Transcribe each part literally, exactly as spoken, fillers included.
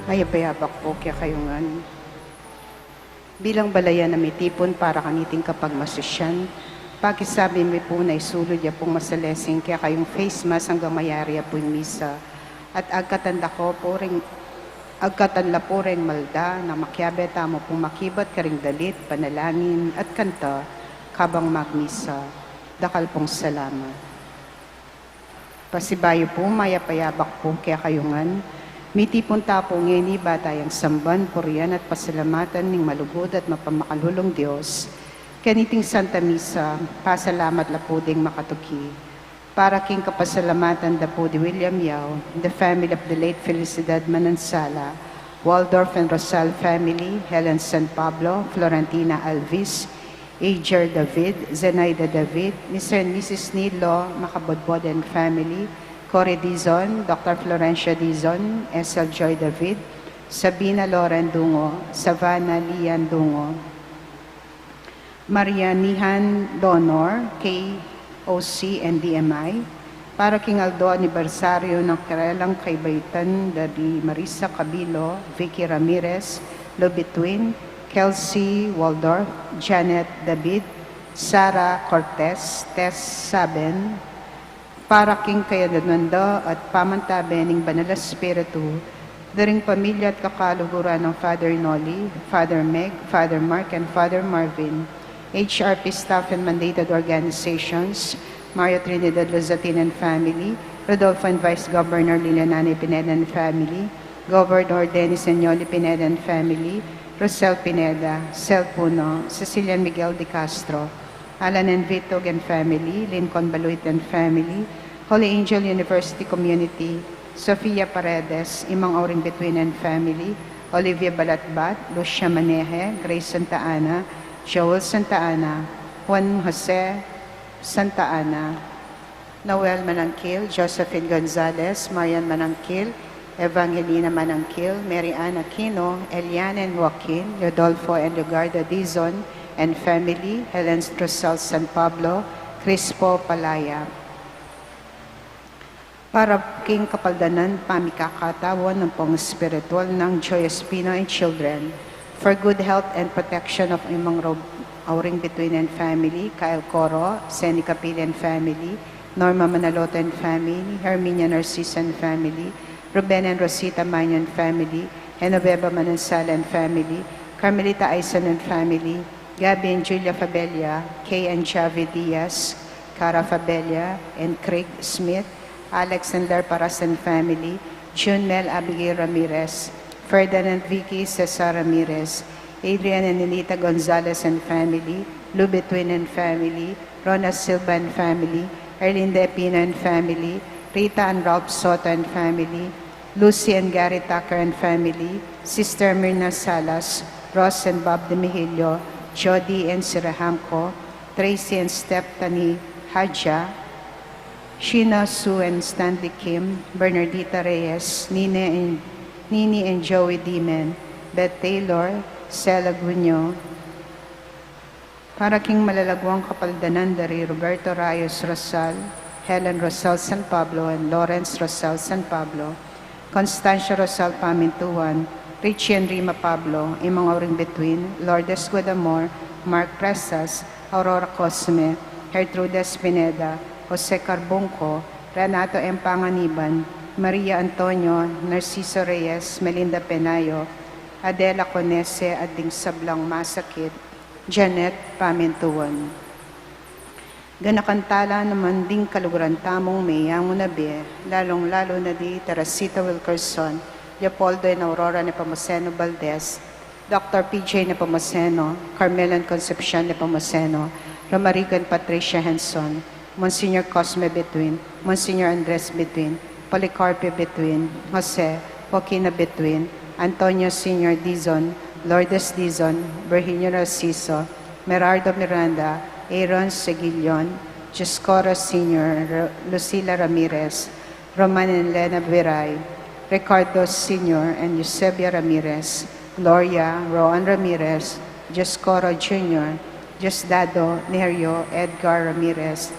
Mayap a yabak pu kekayu ngan. Bilang balayan a mitipun para kaniting kapagmasusyan, pakisabi mi pu na isulud ya pung masalesing kekayung face mask anggang mayari ya pu ing misa, at agkatan da ko pu ring, agkatan la pu ring malda na makiabe tamu pung makibat karing dalit, panalangin, at kanta, kabang magmisa. Dakal pung salamat. Pasibayu pu, mayap a yabak pu kekayu ngan. Mitipun ta pu ngeni ba tayang samban, purian at pasalamatan ning malugud at mapamakalulung Dios. Kaniting Santa Misa, pasalamat la pu ding makatuki. Para king kapasalamatan da pu di William Yao, the family of the late Felicidad Manansala, Waldorf and Rosal family, Helen San Pablo, Florentina Alvis, Ager David, Zenaida David, Mister and Missus Nilo Makabodbod and family, Cory Dizon, Doctor Florencia Dizon, Esel Joy David, Sabina Loren Dungo, Savannah Lian Dungo, Maria Nihan Donor, K O C and D M I, para king aldo anibersaryo nang karelang kaibaitan da di Marisa Cabilo, Vicky Ramirez, Lubitwin, Kelsey Waldorf, Janet David, Sara Cortez, Tess Saben, para king kayadwanan da at pamantabe ning Banal a Espiritu, da ring pamilya at kakaluguran nang Father Noli, Father Meg, Father Mark, and Father Marvin, H R P staff and mandated organizations, Mario Trinidad Lozatin and family, Rodolfo and Vice Governor Lilian Anay Pineda and family, Governor Dennis and Yoli Pineda and family, Rosel Pineda, Sel Puno, Cecilia and Miguel de Castro, Alan and Vitog and family, Lincoln Baluit and family, Holy Angel University Community, Sofia Paredes, Imang Auring Between and family, Olivia Balatbat, Lucia Maneje, Grace Santa Ana, Joel Santa Ana, Juan Jose Santa Ana, Noel Manangkil, Josephine Gonzalez, Marian Manangkil, Evangelina Manangkil, Mary Ann Aquino, Eliane and Joaquin, Rodolfo and Leogarda Dizon and family, Helen Rosal San Pablo, Crispo Palaya. Para king kapaldanan pamikakatawan ampong espiritual nang Joy Espino and children, for good health and protection of Imang Rob Auring Between and family, Kyle Coro, Senny Capili and family, Norma Manaloto and family, Herminia Narciso and family, Ruben and Rosita Maño and family, Genoveva Manansala and family, Carmelita Aison and family, Gabby and Julia Fabella, Kay and Javi Diaz, Cara Fabella, and Craig Smith, Alex and Ler Paras and family, June Mel Abigail Ramirez, Ferdinand Vicky Cesar Ramirez, Adrian and Nenita Gonzalez and family, Lou Between and family, Rona Silva and family, Erlinda Epina and family, Rita and Ralph Soto and family, Lucy and Gary Tucker and family, Sister Mirna Salas, Ross and Bob De Mihilio, Jody and Sirahangco, Tracy and Stephanie Hadja, Sheena Sue and Stanley Kim, Bernardita Reyes, Nina and, Nini and Joey Dimen, Beth Taylor, Sela Guño, para king malalaguang kapaldanan da ri Roberto Rayos Rosal, Helen Rosal San Pablo, and Lawrence Rosal San Pablo, Constancia Rosal Pamintuan, Richie and Rima Pablo, Imang Auring Between, Lourdes Guadamor, Mark Presas, Aurora Cosme, Gertrudes Pineda, Jose Carbunco, Renato M. Panganiban, Maria Antonio, Narciso Reyes, Melinda Penayo, Adela Conese, at ding sablang masakit, Janet Pamintuan. Ganakan tala naman ding kaluguran tamung meyangu na bie, lalung-lalu na di Teresita Wilkerson, Leopoldo and Aurora Nepomuceno Valdez, Doctor P J Nepomuceno, Carmela and Concepcion Nepomuceno, Romarigo and Patricia Henson, Monsignor Cosme Between, Monsignor Andres Between, Policarpio Between, Jose, Joaquina Between, Antonio Senior Dizon, Lourdes Dizon, Virginio Narciso, Merardo Miranda, Aaron Seguillon, Jescora Senior, Ro-, Lucila Ramirez, Roman and Elena Viray, Ricardo Senior and Eusebia Ramirez, Gloria, Roan Ramirez, Jescora Junior, Diosdado, Nerio, Edgar Ramirez,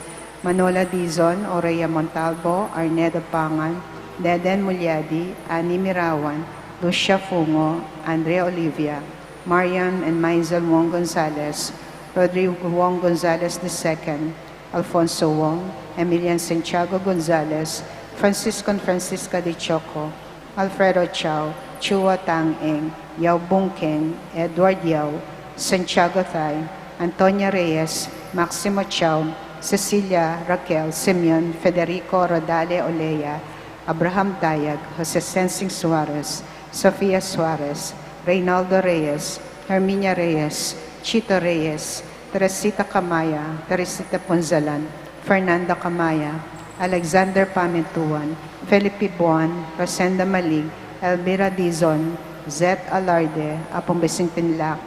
Manola Dizon, Orea Montalvo, Arneda Pangan, Deden Mulyadi, Annie Mirawan, Lucia Fungo, Andrea Olivia, Marian and Maisel Wong Gonzalez, Rodrigo Wong Gonzalez the second, Alfonso Wong, Emilian Santiago Gonzalez, Francisco and Francisca de Choco, Alfredo Chao, Chua Tang Eng, Yao Bung Keng, Edward Yao, Santiago Thai, Antonia Reyes, Maximo Chao, Cecilia, Raquel, Simeon, Federico, Rodale Olea, Abraham Dayag, Jose Sensing Suarez, Sofia Suarez, Reynaldo Reyes, Herminia Reyes, Chito Reyes, Teresita Camaya, Teresita Punzalan, Fernanda Camaya, Alexander Pamintuan, Felipe Buan, Rosenda Malig, Elvira Dizon, Zet Alarde, Apung Besing Pinlac,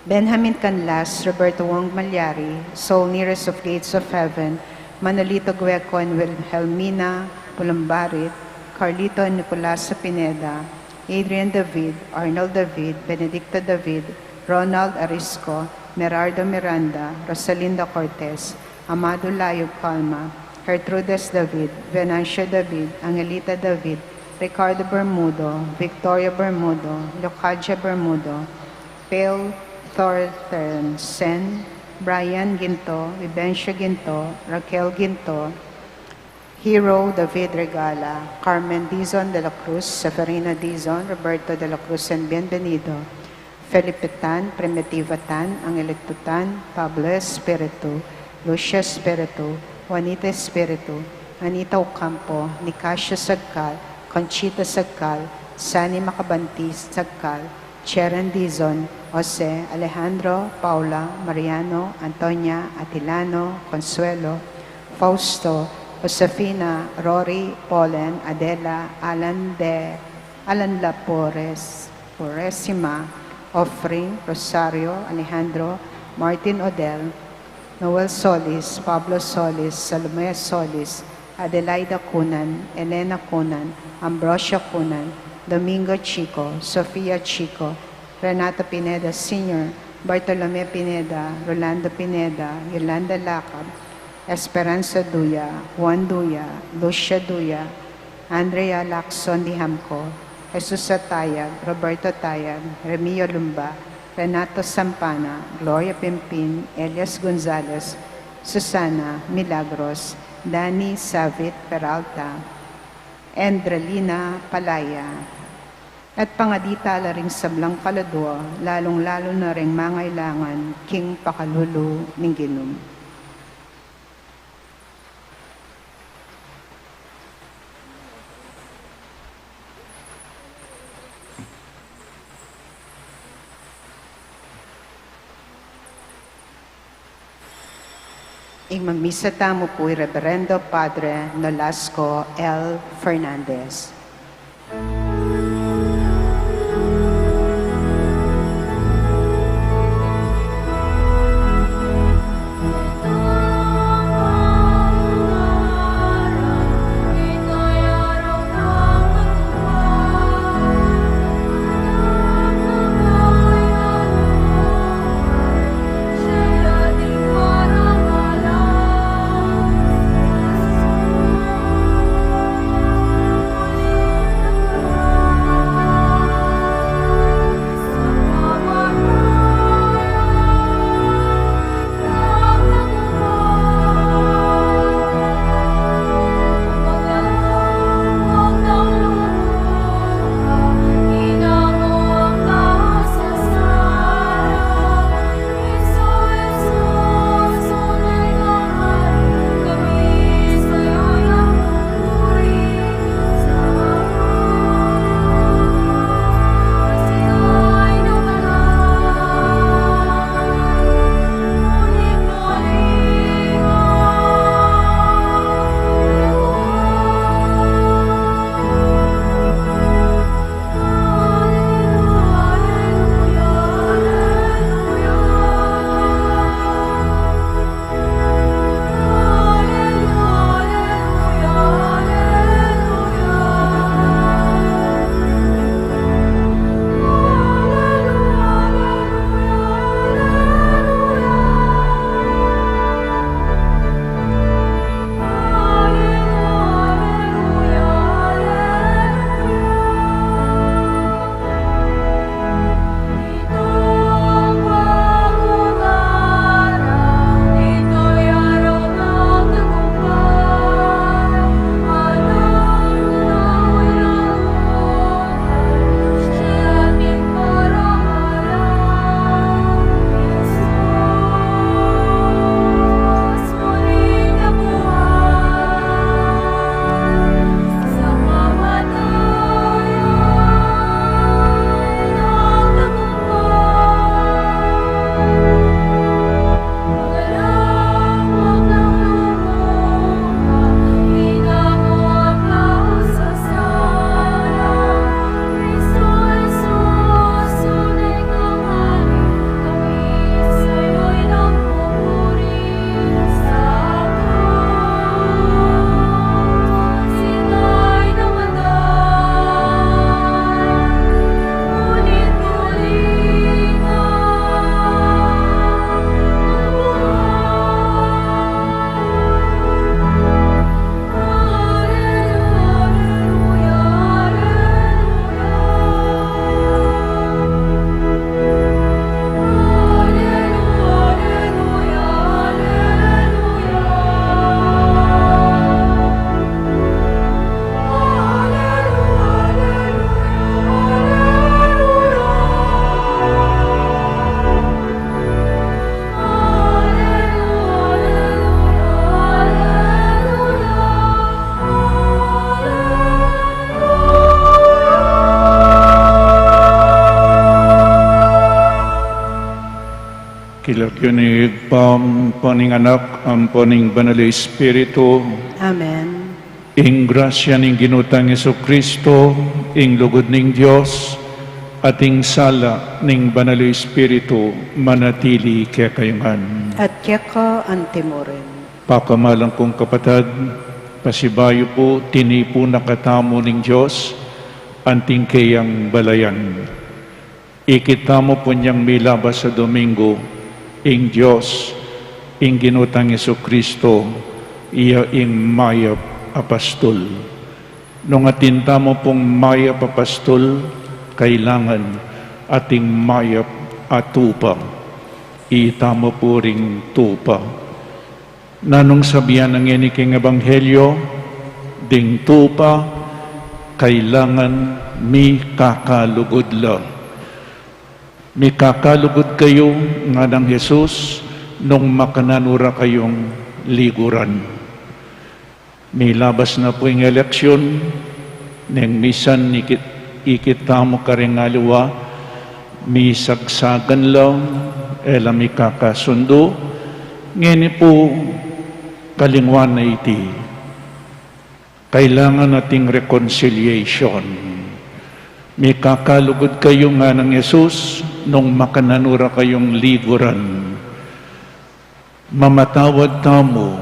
Benjamin Canlas, Roberto Wong Malyari, Soul Nearest of Gates of Heaven, Manolito Gueco and Wilhelmina Pulambarit, Carlito and Nicolasa Pineda, Adrian David, Arnold David, Benedicto David, Ronald Arisco, Merardo Miranda, Rosalinda Cortez, Amado Layog Calma, Gertrudes David, Venancio David, Angelita David, Ricardo Bermudo, Victoria Bermudo, Leocadia Bermudo, Phil Thorstensen, Brian Ginto, Vivencia Ginto, Raquel Ginto, Hero David Regala, Carmen Dizon de la Cruz, Seferina Dizon, Roberto de la Cruz and Bienvenido, Felipe Tan, Primitiva Tan, Angelito Tan, Pablo Espiritu, Lucia Espiritu, Juanita Espiritu, Anita Ocampo, Nicasia Sagcal, Conchita Sagcal, Sani Macabanti Sagcal, Sharon Dizon, Jose, Alejandro, Paula, Mariano, Antonia, Atilano, Consuelo, Fausto, Josefina, Rory, Polen, Adela, Alan de, Alan Lapores, Puresima, Offering, Rosario, Alejandro, Martin Odel, Noel Solis, Pablo Solis, Salome Solis, Adelaida Cunan, Elena Cunan, Ambrosia Cunan, Domingo Chico, Sofia Chico, Renato Pineda Senior, Bartolome Pineda, Rolando Pineda, Yolanda Lacab, Esperanza Duya, Juan Duya, Lucia Duya, Andrea Lacson Dihamco, Jesus Atayag, Roberto Atayag, Remio Lumba, Renato Sampana, Gloria Pimpin, Elias Gonzalez, Susana Milagros, Danny Savit Peralta, Andrelina Palaya. At pangadi tala ring sablang kaladua, lalung-lalu na ring mangailangan king pakalulu ning Ginu. Ing magmisa tamu pu i Reverendo Padre Nolasco L Fernandez. King lagyu ning Ibpa, ampo ning Anak, ampo ning Banal a Espiritu. Amen. Ing grasya ning Ginu tang Jesucristo, ing lugud ning Dios, at ing sala ning Banal a Espiritu, manatili kekayu ngan. At keka antimurin. Pakamalan kung kapatad, pasibayu pu, tinipu na katamu ning Dios, anting keyang balayan. Ikit tamu pu inyang milabas a Domingo, ing Dios, ing Ginu tang Jesucristo, iya ing mayap a pastul. Nung atin tamu pung mayap a pastul, kailangan ating mayap a tupa. Itamu pu ring tupa. Nanung sabian na ngeni king Ebanghelyo, ding tupa, kailangan mikakalugud la. Mikakalugud kayu, nganang Jesus, nung makananu ra kayung liguran. Milabas na pu ing eleksyun, neng misan ikit, ikit tamu karing aliwa, misagsagan la, e la mikakasundu, ngeni pu kalinguan na iti. Kailangan ating reconciliation. Mikakalugud kayu nganang Jesus, nung makananu ra kayung liguran. Mamatawad tamu,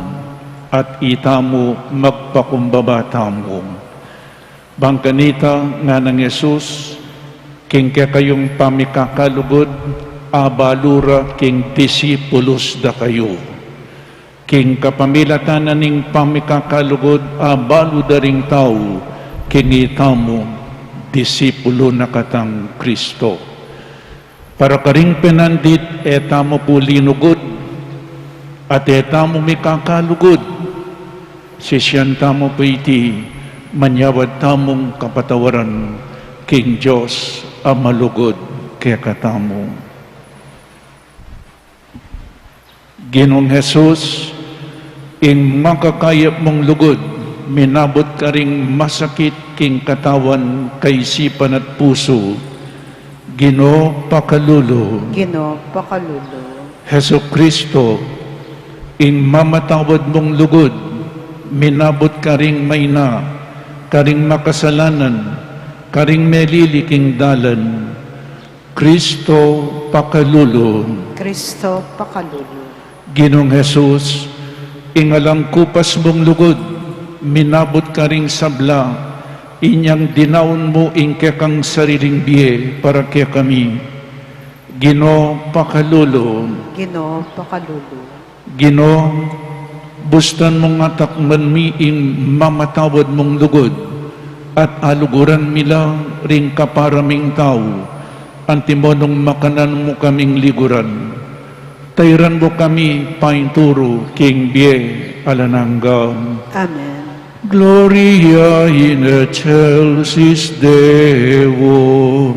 at itamu magpakumbaba tamu. Bang kanita nganang Jesus, king kekayung pamikakalugud, abalu ra king disipulus da kayu. King kapamilatan na ning pamikakalugud, abalu da ring tau, king itamu, disipulu na katang Kristo. Para karing penandit, e tamu pu linugud, at e tamu mikakalugud, sisian tamu pu iti, manyawad tamung kapatawaran, king Dios a malugud kekatamu. Ginung Jesus, ing makakayap mung lugud, minabut karing masakit king katawan, kaisipan at pusu. Ginu, pakalulu. Ginu, pakalulu. Jesucristo, ing mamatawad mung lugud, minabut karing maina, karing makasalanan, karing melili king dalan. Kristo, pakalulu. Kristo, pakalulu. Ginung Jesus, ing alang kupas mung lugud, minabut karing sabla, inyang dinaun mu ing kekang sariling bie para kekami. Ginu, pakalulu. Ginu, pakalulu. Ginu, bustan mung atakman mi ing mamatawad mung lugud, at aluguran mi la ring kapara ming tau, antimo nung makananu mu kaming liguran. Tairan mu kami painturu king bie alang angga. Amen. Gloria in excelsis Deo.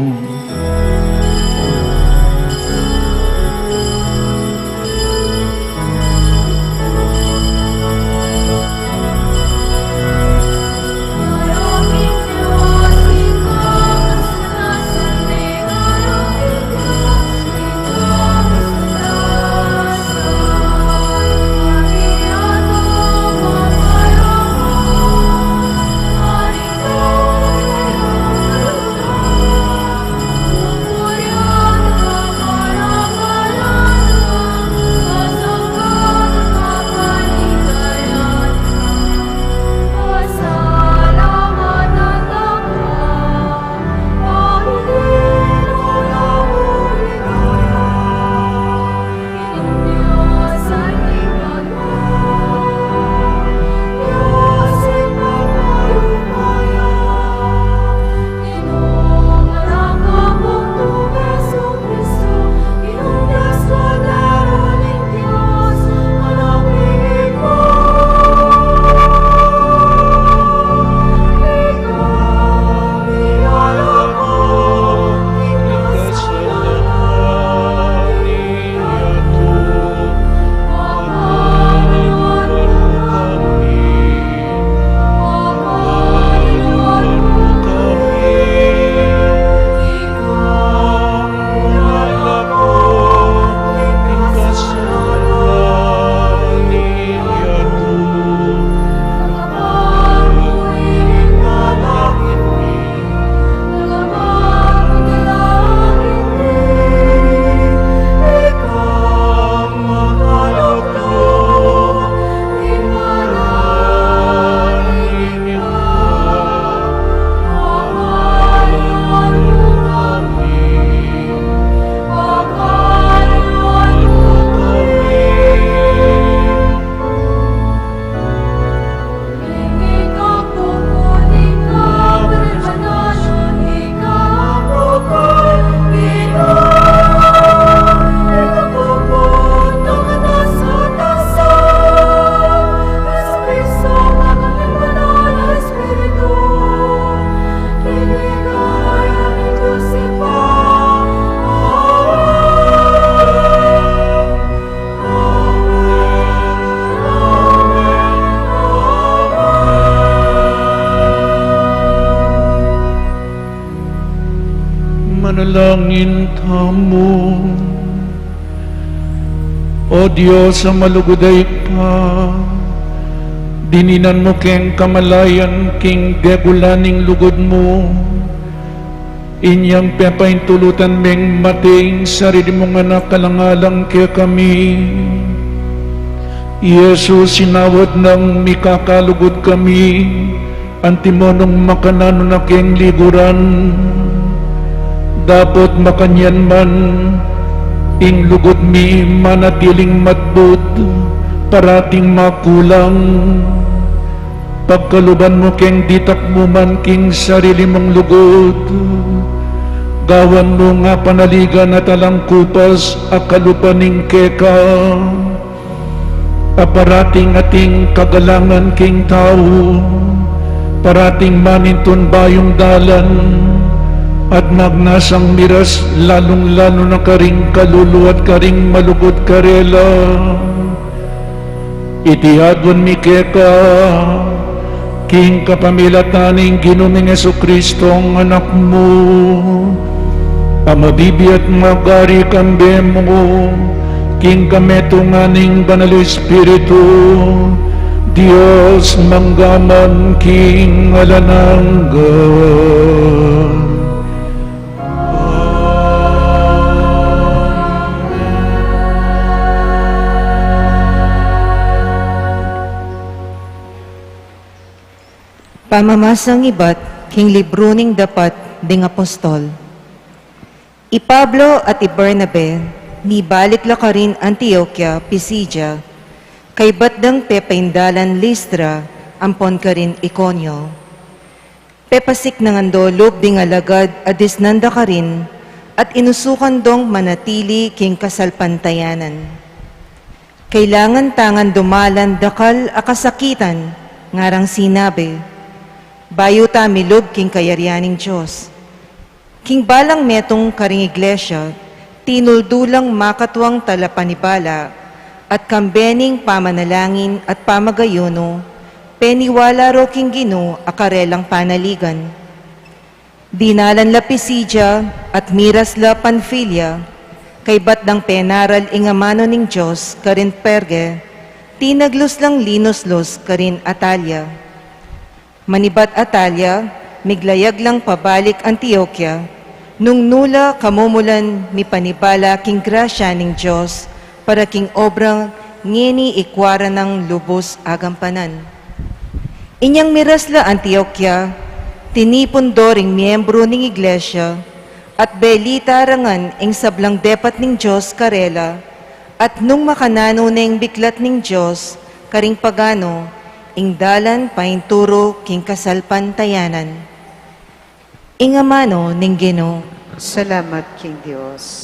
Langin tamu. O Dios a malugud a Ibpa, dininan mu keng kamalayan king degula ning lugud mu, inyang pepaintulutan meng mate ing sarili mung anak alang-alang kekami. I Jesus, sinawad nang mikakalugud kami, antimo nung makananu na keng liguran, dapot makanyan man, ing lugud mi manatiling matbud, parating makulang. Pagkaluban mu keng ditak mu man king sarili mung lugud, gawan mu nga panaligan at alang kupas a kalupa ning keka. A parating ating kagalangan king tau, parating manintun bayung dalan, at magnasang miras lalung-lalu na karing kalulu at karing malugud karela. Iti aduan mi keka, king kapamilatan ning Ginu ming Jesucristo, Anak mu, a mabibie at magari kambe mu, king kametungan ning Banal Espiritu, Dios mangga man king alang angga. Pamamasang ibat king libru ning Dapat ding Apostol. I Pablo at i Bernabe, mibalik la karin Antioquia, Pisidia, kaybat dang pepaindalan Listra ampon karin Iconio. Pepasiknangan do lub ding alagad a disnan da karin, at inusukan dong manatili king kasalpantayanan. Kailangan tangan dumalan dakal a kasakitan, ngarang sinabi, bayu ta milub king kayarian ning Dios. King balang metung karing iglesia, tinuldu lang makatuang talapanibala, at kambe ning pamanalangin at pamagayunu, peniwala ro king Ginu a karelang panaligan. Dinalan la Pisidia at miras la Panfilia, kaybat dang penaral ing amanu ning Dios karin Perge, tinaglus lang linus-lus karin Atalia. Manibat Atalia, miglayag lang pabalik Antioquia, nung nu la kamumulan mipanibala king grasya ning Dios para king obra ngeni ikua ra nang lubus agampanan. Inyang miras la Antioquia, tinipun do ring miembru ning iglesia, at belita ra ngan ing sablang depat ning Dios karela, at nung makananu neng biklat ning Dios karing pagano, ing dalan painturu king kasalpantayanan. Ing amanu ning Ginu. Salamat king Dios.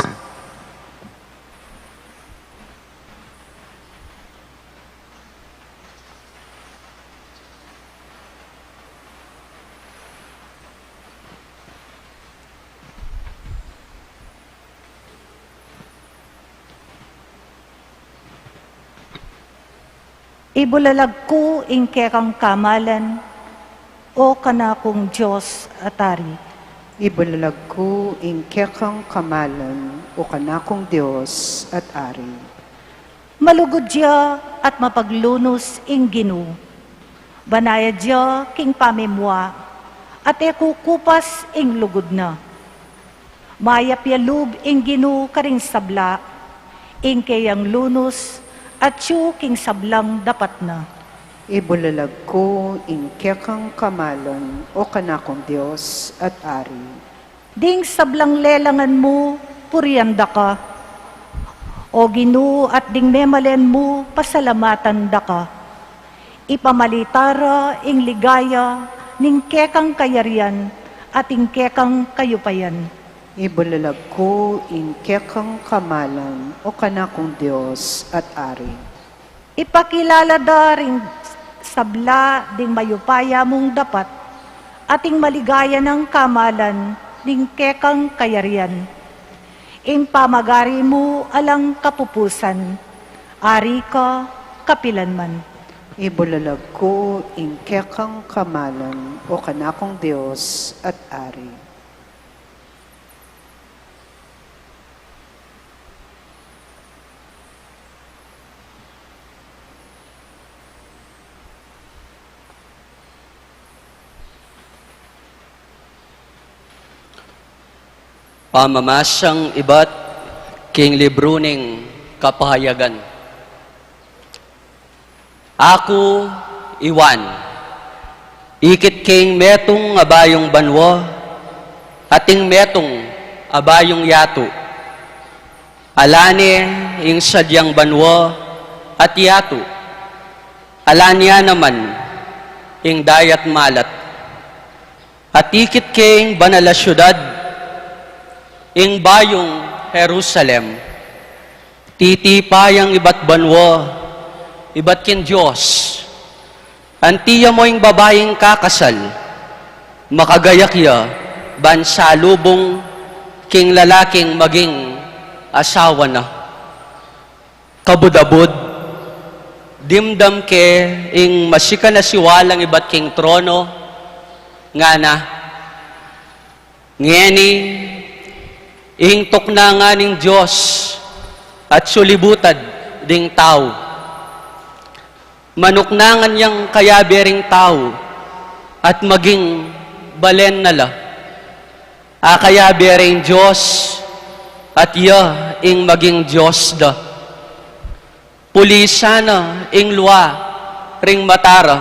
Ibulalag ku ing kekang kamalan, o kanakung Dios at Ari. Ibulalag ku ing kekang kamalan, o kanakung Dios at Ari. Malugud ya at mapaglunus ing Ginu. Banayad ya king pamimua, at e kukupas ing lugud na. Mayap ya lub ing Ginu karing sabla, ing keyang lunus, atyu king sablang dapat na. Ibulalag ku ing kekang kamalan, o kanakung Dios at Ari. Ding sablang lelangan mu, purian da ka, o Ginu, at ding memalen mu, pasalamatan da ka. Ipamalita ra ing ligaya ning kekang kayarian at ing kekang kayupayan. Ibulalag ku ing kekang kamalan, o kanakung Dios at Ari. Ipakilala da ring sabla ding mayupaya mung dapat, at ing maligaya nang kamalan ning kekang kayarian. Ing pamagari mu alang kapupusan, ari ka kapilanman. Ibulalag ku ing kekang kamalan, o kanakung Dios at Ari. Pamamasang ibat king libru ning Kapayagan. Aku, i Juan, ikit king metung a bayung banua at ing metung a bayung yatu. Ala ne ing sadyang banua at yatu. Ala ne naman ing dayat malat. At ikit king banal a siudad, ing bayung Jerusalem, titipa yang ibat banua, ibat king Dios. Anti ya mu ing babaing kakasal, makagayak ya ban salubung king lalaking maging asawa na. Kabud-abud, dimdam ke ing masikan a siwalang ibat king trono, ngana, ngeni ing tuknangan ning Dios at sulibutad ding tau. Manuknangan yang kayabe ring tau at maging balen na la. A kayabe ring Dios at ya ing maging Dios da. Pulisan na ing lua ring mata ra,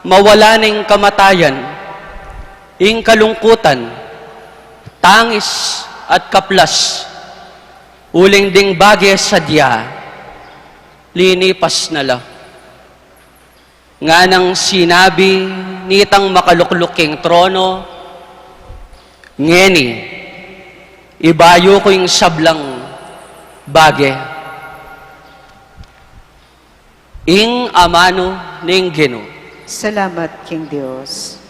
mawala na ing kamatayan, ing kalungkutan, tangis at kaplas, uling ding bage sadya, linipas na la. Nganang sinabi nitang makalukluk king trono, ngeni, ibayu ku ing sablang bage. Ing amanu ning Ginu. Salamat king Dios.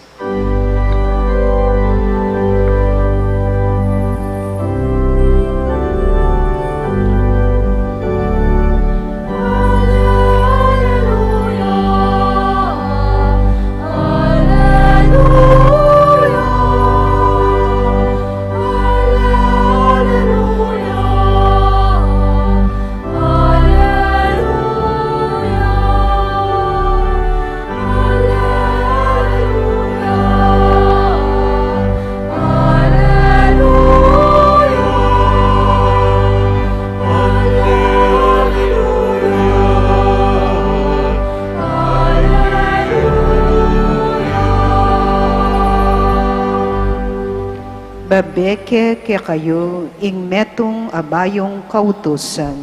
Babie ke kekayu ing metung a bayung kautusan.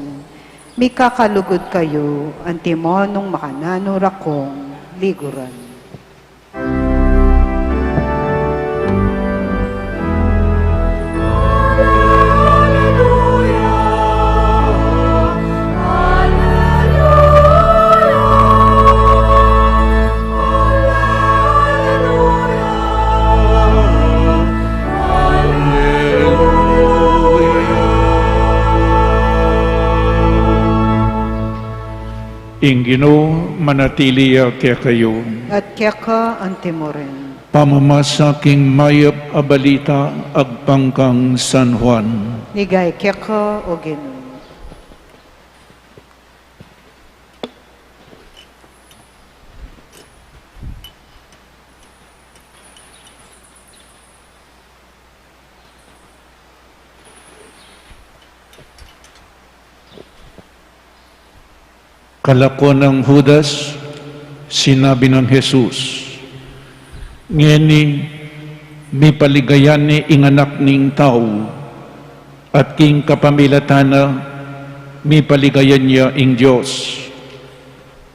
Mikakalugud kayu, antimo nung makananu ra kong liguran. Ing Ginu manatili ya kekayu. At keka anti mu rin. Pamamasa king mayap a balita agpang kang San Juan. Ligaya keka, o Ginu. Kalako nang Judas, sinabi nang Jesus, ngeni, mipaligaya ne ing Anak ning Tau, at king kapamilatan na, mipaligayan ya ing Dios.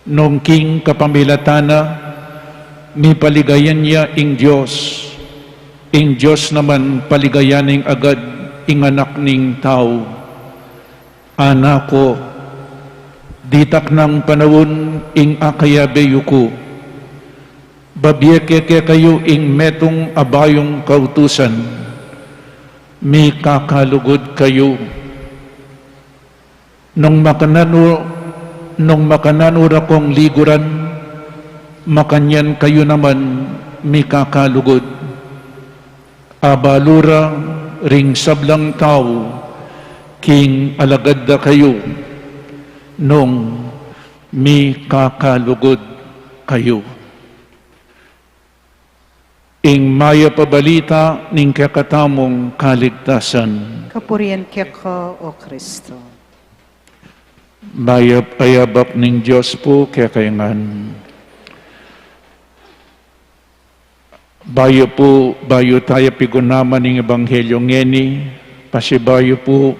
Nung king kapamilatan na, mipaligayan ya ing Dios, ing Dios naman paligayan ing agad ing Anak ning Tau. Anak ku, ditak nang panaun ing akayabe yu ku. Babie ke kekayu ing metung a bayung kautusan. Mikakalugud kayu. Nung makananu, nung makananu ra kong liguran, makanyan kayu naman mikakalugud. Abalu ra ring sablang tau, king alagad da kayu, nung mikakalugud kayu. Ing mayap a balita ning kekatamung kaligtasan. Kapurian keka, O Kristo. Mayap a yabak ning Dios pu kekayu ngan. Bayu pu, bayu taya pigunaman ing ebanghelyo ngeni, pasibayu pu,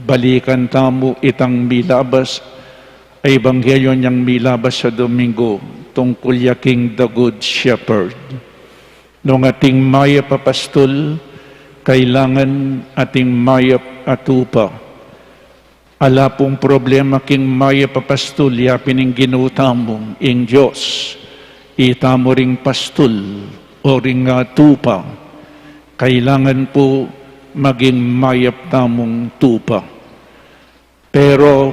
balikan tamu itang milabas a ebanghelyo neng milabas a Domingo, tungkul ya king The Good Shepherd. Nung ating mayap a pastul, kailangan ating mayap a tupa. Ala pung problema king mayap a pastul, ya pin ing Ginu tamu, ing Dios. Itamu ring pastul o ring, ah, tupa. Kailangan pu maging mayap tamung tupa. Pero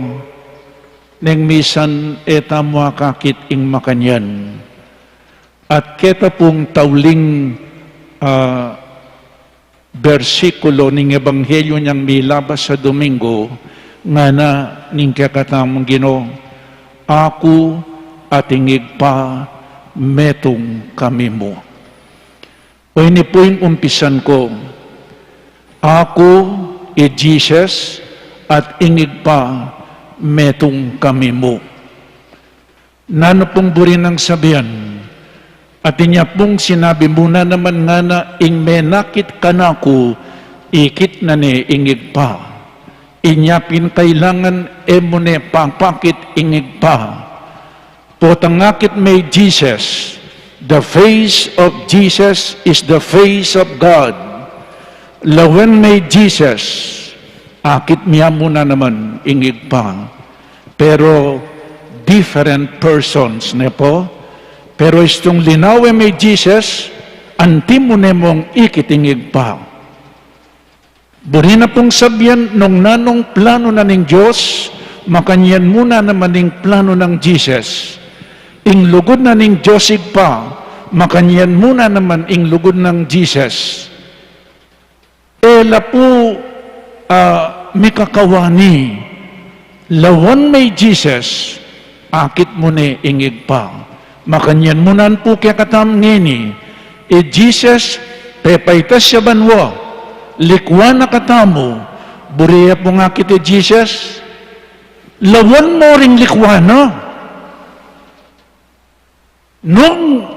neng misan e tamu akakit ing makanyan. At keta pung tauling, ah, bersikulo ning ebanghelyo neng milabas a Domingo, ngana ning kekatamung Ginu, "Aku at ing Ibpa, metung kami mu." O, ini pu ing umpisan ku. Aku, i Jesus, at ing Ibpa, metung kami mu. Nanu pung buri nang sabian? At inya pung sinabi mu na naman, ngana, ing menakit kanaku, ikit na ne ing Ibpa. Inya pin kailangan e mu ne papakit ing Ibpa. Potang akit me i Jesus, the face of Jesus is the face of God. Lawen me i Jesus, akit me mu na naman ing Ibpa. Pero different persons, ne pu? Pero istung linawe me i Jesus, anti mu ne mung ikit ing Ibpa. Buri na pung sabian, nung nanung planu na ning Dios, makanyan mu na naman ing planu nang Jesus. Ing lugud na ning Dios Ibpa, makanyan mu na naman ing lugud nang Jesus. E la pu, ah, mikakawani. Lawan me i Jesus, akit mu ne ing Ibpa. Makanyan mu nan pu kekatamu ngeni, i Jesus, pepaitas ya banua, likwan na katamu, buri ya pung akit i Jesus, lawan mu ring likwan na. Nung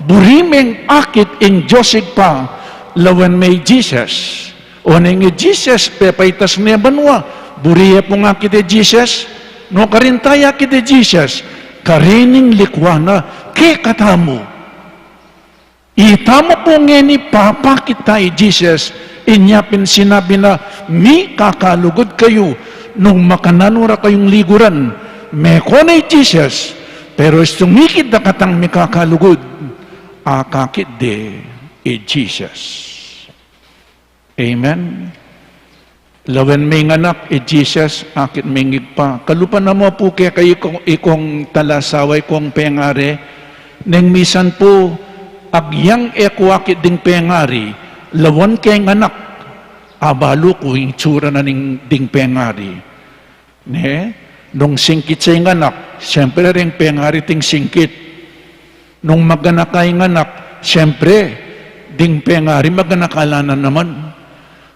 buri meng akit ing Dios Ibpa, lawan me i Jesus. O neng i Jesus, pepaitas ne banua, buri ya pung akit i Jesus. Nu karin taya akit i Jesus, karin ing likwan na kekatamu. Itamu pu ngeni papakit ta i Jesus, inya pin sinabi na, "Mikakalugud kayu nung makananu ra kayung liguran." Meko na i Jesus, pero istung ikit da katang mikakalugud, akakit de i Jesus. Amen. Lawen me ing anak, i Jesus, akit me ing Ibpa. Kalupa na mu pu kekayu ikong, ikong talasawa, ikong pengari. Neng misan pu, agyang e ku akit ding pengari, lawan ke ing anak, abalu ku ing itsura na ning, ding pengari. Ne? Nung singkit ya ing anak, siyempre ring pengari ating singkit. Nung maganaka ing anak, siyempre, ding pengari maganaka la na naman.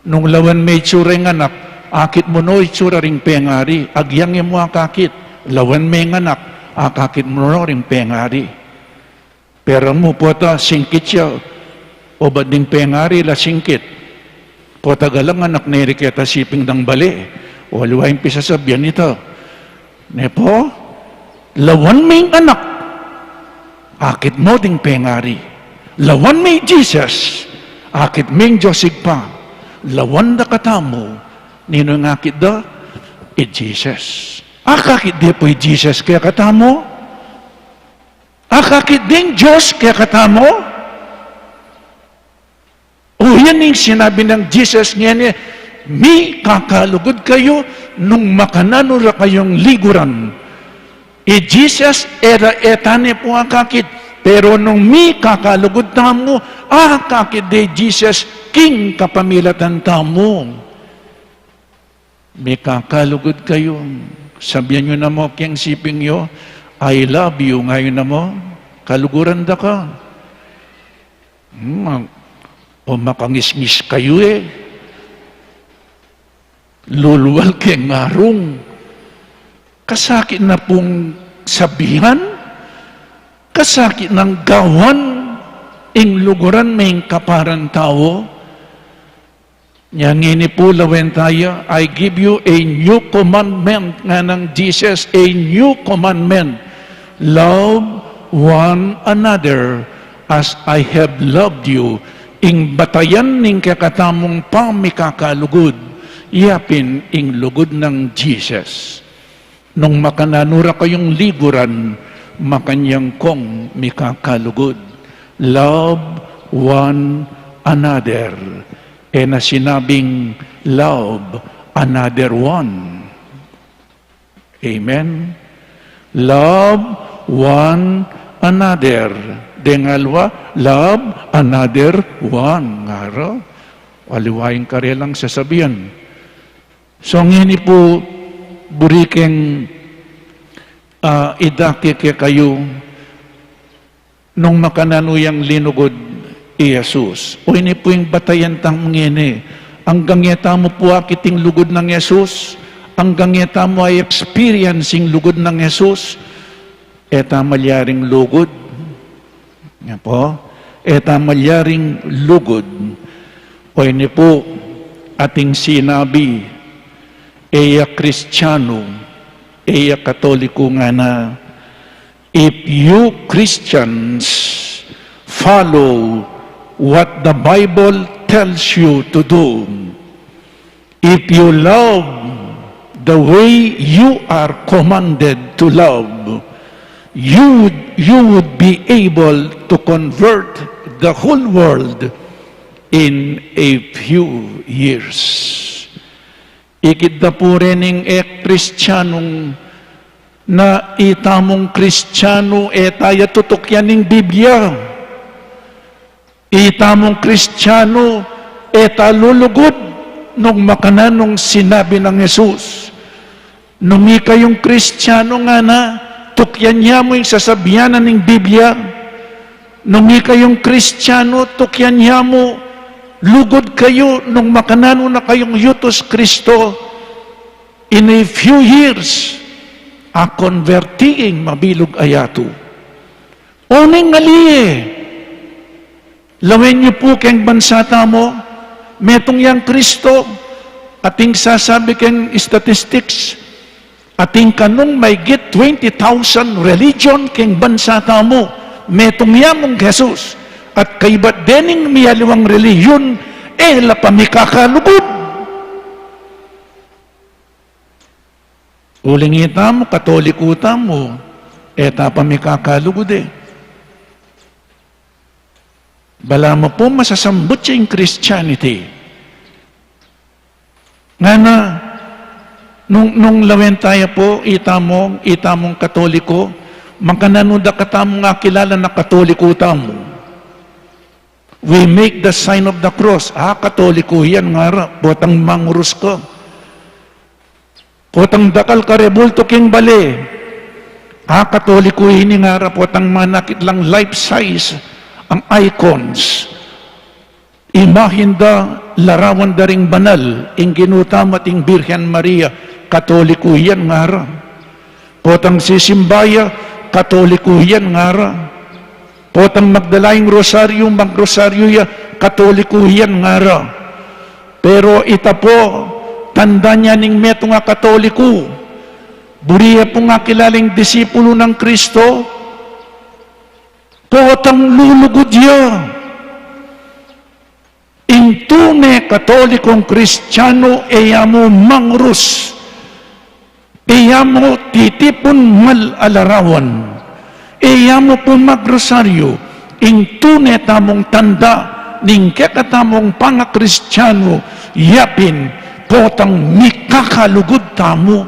Nung lawan me itsura ing anak, akit mu no itsura ring pengari, agyang e mu akakit, lawan me ing anak, akakit mu no ring pengari. Pero mu pota singkit ya, obat ding pengari la singkit. Pota galang anak ne ri keta siping dang bale, o aliwa ing pisasabian ita. Ne pu, lawan me ing anak, akit mu ding pengari. Lawan me i Jesus, akit me ing Dios Ibpa. Lawan da katamu, ninu ing akit da? I Jesus. Akakit de pu i Jesus kekatamu? Akakit ding Dios kekatamu? O, yan ing sinabi nang Jesus ngeni, "Mikakalugud kayu nung makananu ra kayung liguran." I Jesus, e ra, e ta ne pu akakit, pero nung mikakalugud tamu, akakit de i Jesus king kapamilatan tamu. Mikakalugud kayu. Sabian yu na mu keng siping yu, "I love you," nga yu na mu, kaluguran da ka. Hmm, o makangisngis kayu e. Lulual keng arung. Kasakit na pung sabian, kasakit nang gawan, ing luguran me ing kaparang tau. Nya ngeni pu lawen taya, "I give you a new commandment," ngana nang Jesus, "a new commandment. Love one another as I have loved you." Ing batayan ning kekatamung pamikakalugud, yapin ing lugud nang Jesus. Nung makananu ra kayung liguran, makanyan kong mikakalugud. Love one another. E na sinabing love another one. Amen? Love one another. Deng alwa, love another one. Ngara, aliwa ing karelang sasabian. So, ngeni pu, buri keng, ah, idake kekayu, nung makananu yang linugud i Jesus. O ini pu ing batayan tamu ngeni. Anggang e tamu pu akit ing lugud nang Jesus, anggang e tamu a-experience ing lugud nang Jesus, e ta malyaring lugud. Nya pu, e ta malyaring lugud. O ini pu, ating sinabi, e ya Kristiyanu, e ya Katoliko ngana, if you Christians follow what the Bible tells you to do, if you love the way you are commanded to love, you would, you would be able to convert the whole world in a few years. Ikit da pu rening e Kristiyanung na itamung Kristiyanu e ta ya tutukyan ning Biblia. Itamung Kristiyanu e ta lulugud nung makananung sinabi nang Jesus. Nung ikayung Kristiyanu ngana, tukyan ya mu ing sasabian na ning Biblia. Nung ikayung Kristiyanu, tukyan ya mu, lugud kayu nung makananu na kayung yutus Kristo. In a few years, a-converting mabilug a yatu. Uling ali e, lawen yu pu keng bansa tamu, metung yang Kristo, ating sasabi keng statistics, ating kanung maigit twenty thousand religion keng bansa tamu, metung ya mung Jesus, at kaybat dening miyaliwang relihiyon, e la pamikakalugud. Uling itamu, Katoliko tamu, e ta pamikakalugud e. Balamu pu masasambut ya ing Christianity. Ngana, nung, nung lawen taya pu, itamu, itamung Katoliko, makananu da katamung akilala na Katoliko tamu? We make the sign of the cross. A, Katoliko yan, ngara, potang mangurus ka. Potang dakal ka rebultu king bale. A, Katoliko ini, ngara, potang manakit lang life size ang icons. Imahen da, larawan da ring banal, ing Ginu tamu at ing Birhen Maria, Katoliko yan, ngara. Potang sisimba ya, Katoliko yan, ngara. Potang magdala ing rosaryo, magrosaryo ya, Katoliko yan, ngara. Pero ita pu, tanda ne ning metung a Katoliko, buri ya pung akilala ing disipulu nang Kristo, potang lulugud ya. Ing tune Katolikong Kristiyanu e ya mu mangurus, e ya mu titipun mal a larawan, e ya mu pu magrosaryo. Ing tune tamung tanda ning kekatamung pangaKristiyanu, yapin potang mikakalugud tamu.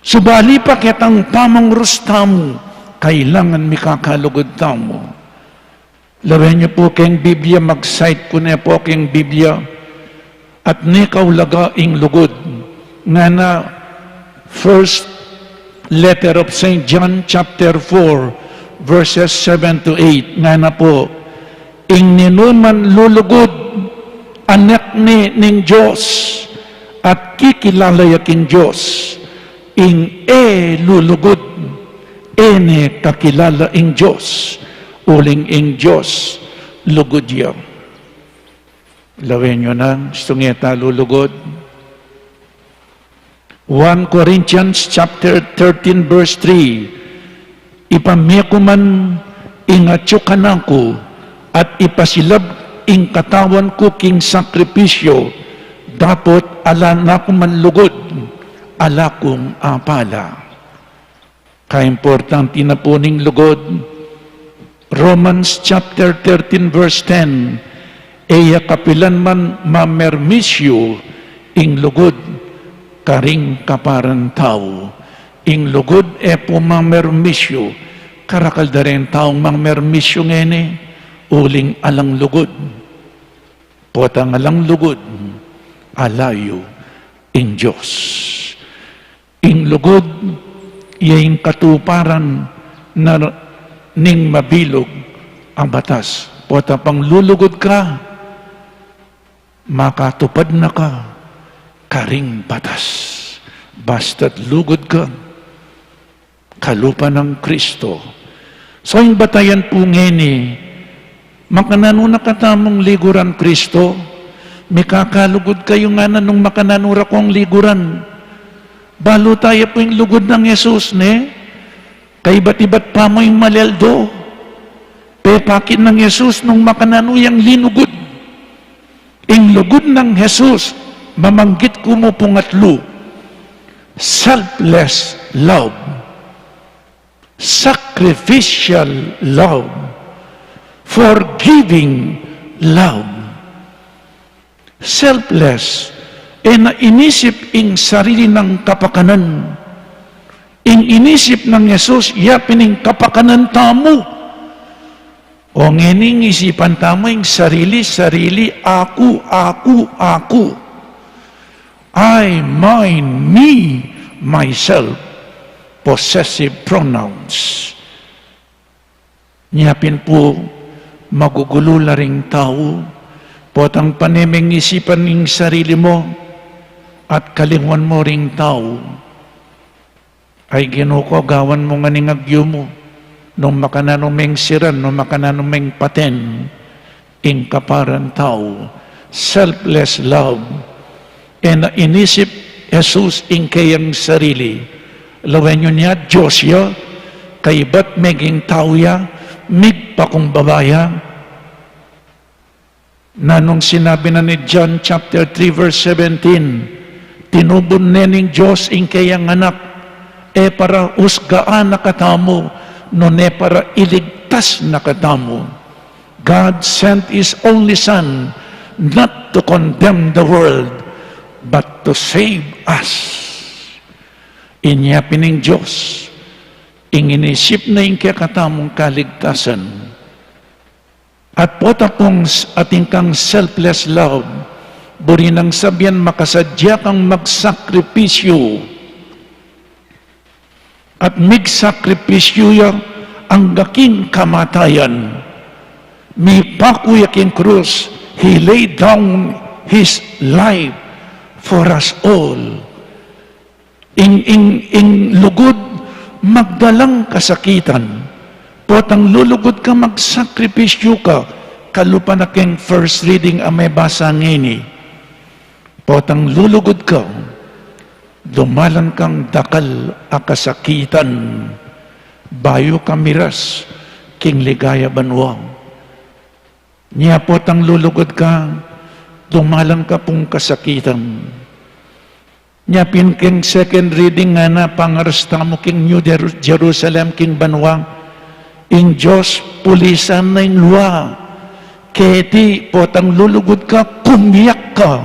Subali pa ketang pamangurus tamu, kailangan mikakalugud tamu. Lawen yu pu keng Biblia, mag-cite ku ne pu keng Biblia, at ne kaulaga ing lugud. Ngana, First Letter of Saint John, chapter four, verses seven to eight, ngana pu, ing ninuman lulugud, anak ne ning Dios, at kikilala ya king Dios. Ing e lulugud, e ne kakilala ing Dios, uling ing Dios lugud ya. Lawen yu na, stung e ta lulugud. One Corinthians chapter thirteen, verse three, ipamie ku man ing atyu kanaku at ipasilab ing katawan ku king sakripisyu, dapot ala na ku man lugud, ala kung apala. Kaimportante na pu ning lugud. Romans chapter thirteen, verse ten, e ya kapilan man mamermisyu ing lugud karing kaparan tau. Ing lugud e pu mamermisyu, karakal da reng taung mamermisyu ngeni, uling alang lugud. Potang alang lugud, ala yu ing Dios. Ing lugud, ya ing katuparan na ning mabilug a batas. Pota pang lulugud ka, makatupad na ka karing batas. Basta't lugud ka, kalupa nang Kristo. So, ing batayan pu ngeni, makananu na katamung liguran Kristo? Mikakalugud kayu ngana nung makananu ra kong liguran? Balu taya pu ing lugud nang Jesus, ne? Kaibat-ibat pa mu ing maleldo. Pepakit nang Jesus nung makananu yang linugud. Ing lugud nang Jesus, mamanggit ku mu pung atlu: selfless love, sacrificial love, forgiving love. Selfless, e na inisip ing sarili nang kapakanan. Ing inisip nang Jesus, ya pin ing kapakanan tamu. O ngeni ing isipan tamu ing sarili, sarili, aku, aku, aku. I, mine, me, myself. Possessive pronouns. Nya pin pu magugulu la ring tau, potang pane meng isipan ing sarili mu at kalinguan mu ring tau. Ay Ginu ko, gawan mu ngan ing agyu mu, nung makananu meng siran, nung makananu meng paten ing kaparan tau. Selfless love. E na inisip Jesus ing keyang sarili. Lawen yu nia, Dios ya, kaibat meging tau ya, migpakumbaba ya. Nanung sinabi na ni John chapter three verse seventeen, tinubud ne ning Dios ing keyang anak, e para usgaan na katamu, nune para iligtas na katamu. God sent His only Son not to condemn the world, but to save us. Inya pin ing Dios, ing inisip na ing kekatamung kaligtasan. At pota pung s-, atin kang selfless love, buri nang sabian makasadya kang magsakripisyu. At migsakripisyu ya angga king kamatayan. Mipaku ya king krus, He laid down His life for us all. Ing, ing, ing lugud, magdalang kasakitan. Potang lulugud ka, magsakripisyu ka, kalupa na keng first reading a mebasa ngeni. Potang lulugud ka, dumalan kang dakal a kasakitan, bayu ka miras king ligaya banua. Nya potang lulugud ka, dumalan ka pung kasakitan. Nya pin keng second reading ngana, pangaras tamu king New Jeru-, Jerusalem, king banua, ing Dios pulisan na ing lua. Keti potang lulugud ka, kumiyak ka.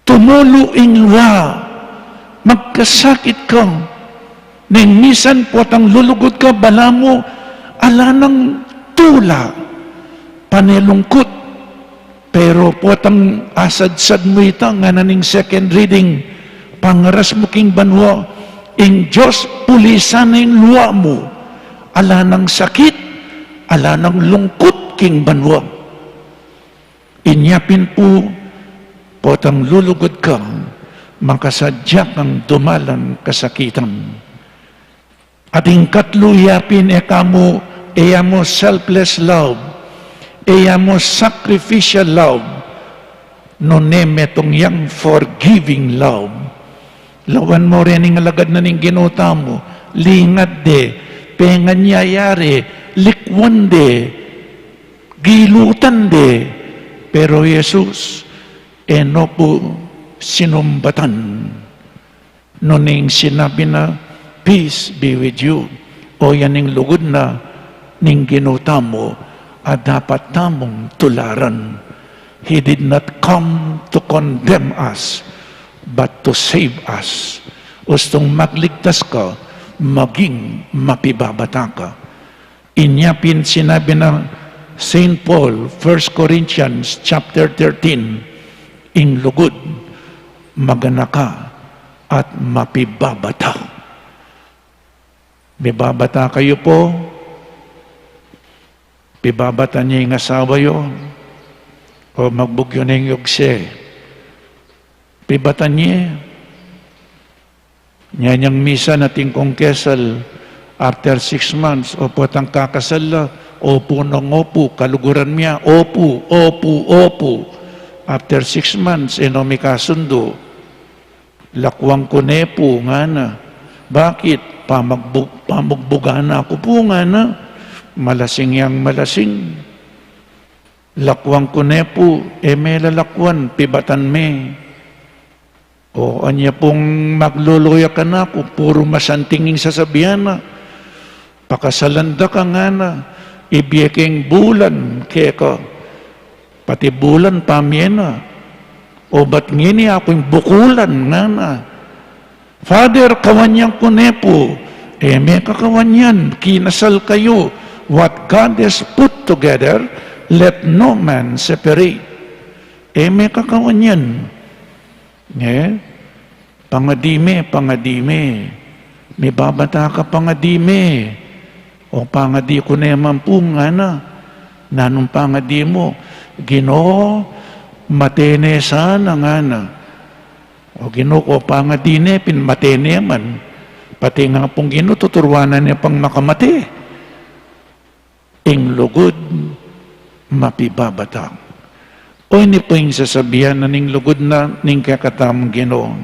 Tumulu ing lua, magkasakit ka. Neng misan potang lulugud ka, balamu ala nang tula, pane lungkut. Pero potang asadsad mu ita, ngana ning second reading, pangaras mu king banua, ing Dios pulisan na ing lua mu. Ala nang sakit, ala nang lungkut king banua. Inya pin pu, potang lulugud ka, makasadya kang dumalan kasakitan. At ing katlu ya pin e ka mu, e ya mu selfless love, e ya mu sacrificial love, nune metung yang forgiving love. Lawan mu reni ing alagad na ning Ginu tamu, lingat de, pengan ya yari, likwan de, gilutan de, pero Jesus, e no pu sinumbatan. Nune ing sinabi na, "Peace be with you." O yan ing lugud na ning Ginu tamu a dapat tamung tularan. He did not come to condemn us, but to save us. Ustung magligtas ka, maging mapibabata ka. Inya pin sinabi na Saint Paul, First Corinthians chapter thirteen, ing lugud, maganaka at mapibabata. Mibabata kayu pu, pibabatan ye ing asawa yu, o magbugyu ne ing yugse. Pibatan ye, Nyanyang misan atin kung kesal, after six months, opu, tang kakasal la, opu nang opu, kaluguran mia, opu, opu, opu. After six months, e no mikasundu. Lakuan ku ne pu, ngana. Bakit? Pamagbu-, pamugbugan na ku pu, ngana. Malasing yang malasing. Lakuan ku ne pu, e me lalakuan, pibatan me. O, anya pung magluluya kanaku, puru masanting ing sasabian na. Pakasalan da ka, ngana, ibie keng bulan keka. Pati bulan pamie na. O, bat ngeni aku ing bukulan, ngana. Father, kawanyan ku ne pu. E me kakawanyan, kinasal kayu. What God has put together, let no man separate. E me kakawanyan. Nge? Pangadi me, pangadi me. Mibabata ka, pangadi me. O, pangadi ku ne man pu, ngana. Nanung pangadi mu? Ginu, mate ne sana, ngana. O Ginu, o pangadi ne pin, mate ne man. Pati nga pung Ginu, tuturuan na ne pang makamate. Ing lugud mapibabata. O ini pu ing sasabian na ning lugud na ning kekatamung Ginu.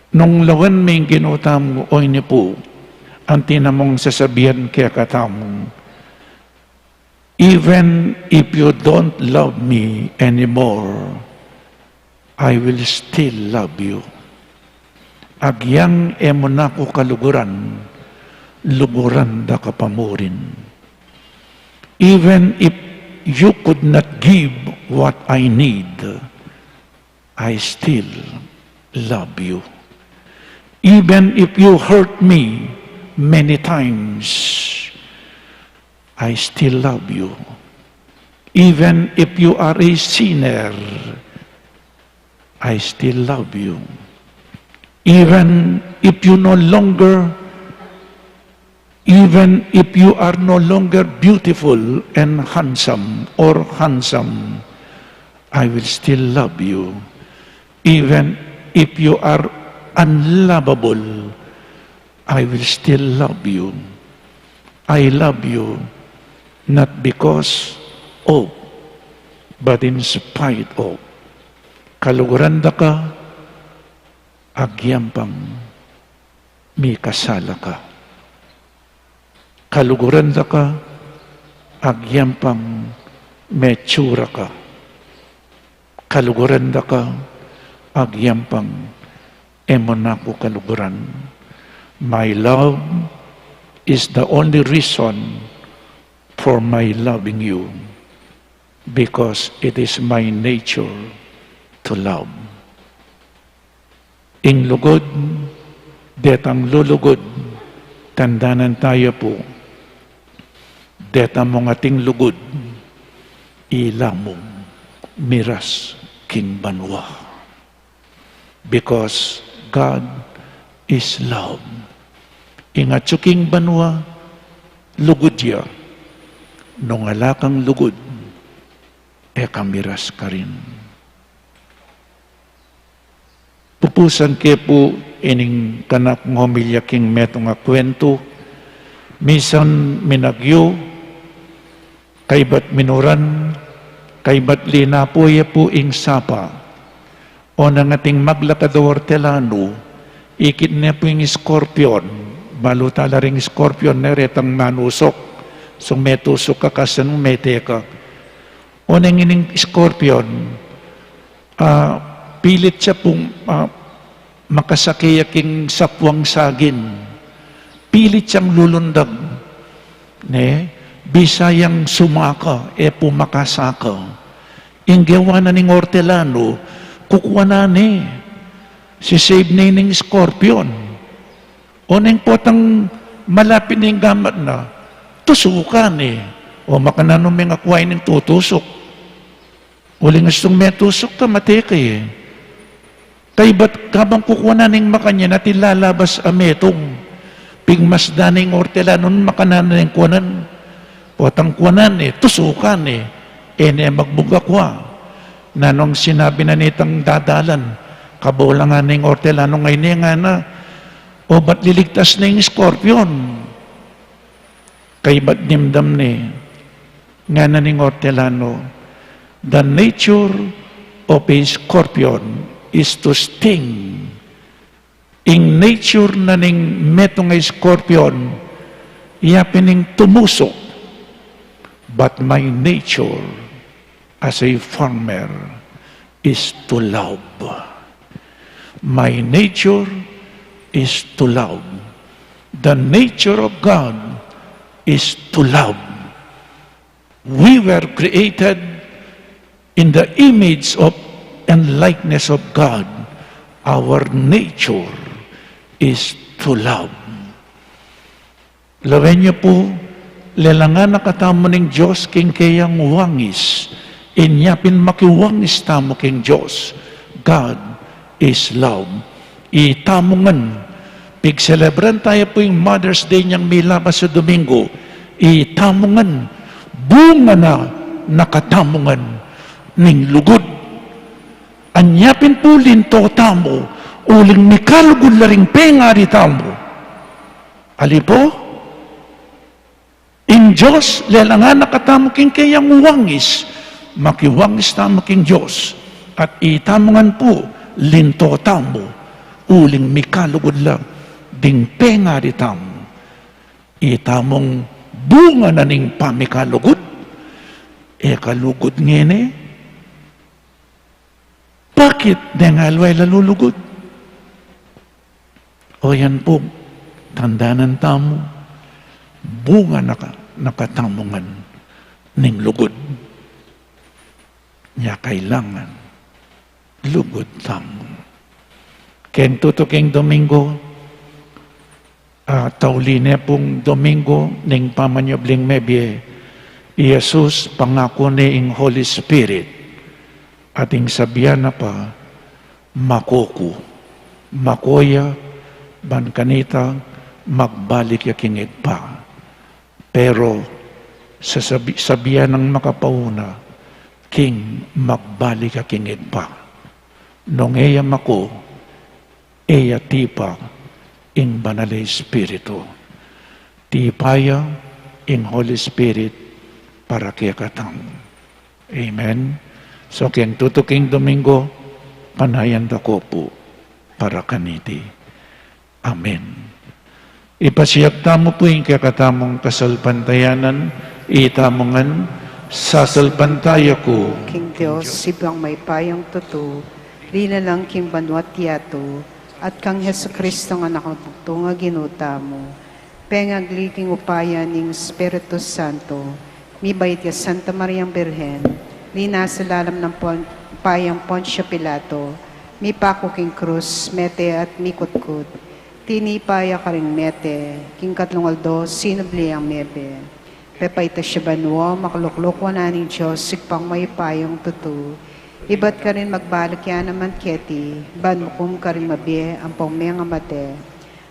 Nung lawan me ing Ginu tamu, o ini pu, anti na mung sasabian kekatamu. Even if you don't love me anymore, I will still love you. Agyang e mu na ku kaluguran, luguran da ka pa murin. Even if you could not give what I need, I still love you. Even if you hurt me many times, I still love you. Even if you are a sinner, I still love you. Even if you no longer, even if you are no longer beautiful and handsome or handsome, I will still love you. Even if you are unlovable, I will still love you. I love you not because of, but in spite of. Kaluguran da ka, agyang pang mikasala ka. Kaluguran da ka, agyang pang metsura ka. Kaluguran da ka, agyang pang e mu na ku kaluguran. My love is the only reason for my loving you, because it is my nature to love. Ing lugud, detang lulugud, tandanan taya pu, deta mung ating lugud, ila mung miras king banua. Because God is love. Ing atyu king banua, Lugud ya. Nung ala kang lugud, e ka miras karin. Pupusan ke pu ining kanaku a homilya king metung a kwentu, misan minagyu, kaybat minuran, kaybat linapu ya pu ing sapa. Oneng ating maglakad a ortelanu, ikit ne pu ing scorpion, balu tala ring scorpion ne retang manusuk, so metusuk ka kasan mete ka. Oneng ining scorpion, ah, pilit ya pung, ah, makasake ya king sapuang sagin. Pilit yang lulundag. Ne? Bisa yang sumaka, e pu makasaka. Ing gewa na ning ortelanu, kukuanan ne. Sisave ne ning scorpion. Oneng potang malapit ne ing gamat na, tusukan ne. O makananu meng akua ining tutusuk. Uling astung metusuk ka, mate ka e. Kaybat kabang kukuanan ing makanyan atin lalabas a metung. Pigmasdan ne ing ortelanun, makananu ing kuanan. Potang kuanan ne, tusukan ne, e ne magbuga kua. Nanung sinabi na nitang dadalan, kabulangan ne ing ortelanung, ay ne ngana, obat liligtas ne ing scorpion. Kaybat dimdam ne, ngana ning ortelanu, the nature of a scorpion is to sting. Ing nature na ning metung a scorpion, iya pin ing tumusuk. But my nature as a farmer is to love. My nature is to love. The nature of God is to love. We were created in the image of and likeness of God. Our nature is to love. Lawen yu pu, lelangan na katamu ning Dios king keyang wangis, inya pin makiwangis tamu king Dios. God is love. Itamu ngan, pigselebran taya pu ing Mother's Day inyang milabas a Domingo, itamu ngan, bunga na na katamu ngan ning lugud. Anya pin pu linto tamu, uling mikalugud la ring pengari tamu. Ali pu? Ing Dios, lelangan na katamu king keyang wangis, makiwangis tamu king Dios, at itamu ngan pu, linto tamu, uling mikalugud la ding pengari tamu. Itamung bunga na ning pamikalugud, e ka lugud ngeni, bakit deng alway la lulugud? O yan pu, tandanan tamu, bunga na ka, na katamu ngan ning lugud. Nya kailangan lugud tamu. Keng tutuking Domingo, ah, tauli ne pung Domingo ning pamanyubling mebie, i Jesus pangaku ne ing Holy Spirit, at ing sabian na pa, mako ku, mako ya, ban kanita magbalik ya king Ibpa. Pero sasabi, sabian nang makapauna, king magbalik ya king Ibpa. Nung e ya mako, e ya tipa ing Banal a Espiritu. Tipa ya ing Holy Spirit para kekatamu. Amen. So, keng tutuking Domingo, panayan da ko pu para kaniti. Amen. Ipasiag tamu pu ing kekatamung kasalpantayanan, itamu ngan, sasalpantaya ku king Dios, Ibpang mayupayang tutu, linalang king banua't yatu, at kang Jesucristo a Anak nang bugtung a Ginu tamu, pengagli king upaya ning Espiritu Santo, mibait ya Santa Mariang Birhen, linasa lalam nang pon-, upayang Poncio Pilato, mipaku king krus, mete at mikutkut, tinipa ya karing mete, king katlung aldo, sinubli yang mebie. Pepaitas ya banua, makalukluk wanan ning Dios, Ibpang mayupayang tutu, ibat karin magbalik ya naman keti, ban mukum karing mabie ampong mengamate.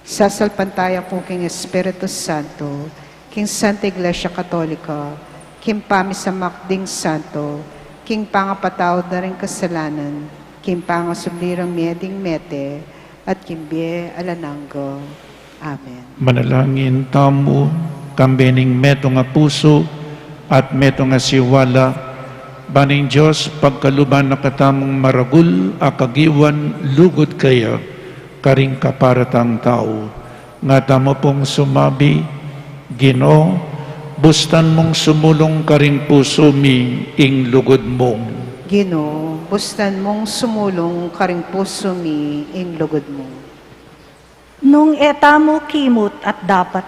Sasalpantaya ku king Espiritu Santo, king Santa Iglesia Katolika, king pamisamak ding santo, king pangapatawad da ring kasalanan, king pangasubli rang mie ding mete, at king bie alang angga. Amen. Manalangin tamu, kambe ning metung a pusu at metung a siwala, ban ing Dios pagkaluban na katamung maragul a kagiwan lugud kaya karing kaparatang tau. Nga tamu pung sumabi, Ginu, bustan mung sumulung karing pusu mi ing lugud mu. Ginu, bustan mung sumulung karing pusu mi ing lugud mu. Nung e tamu kimut at dapat,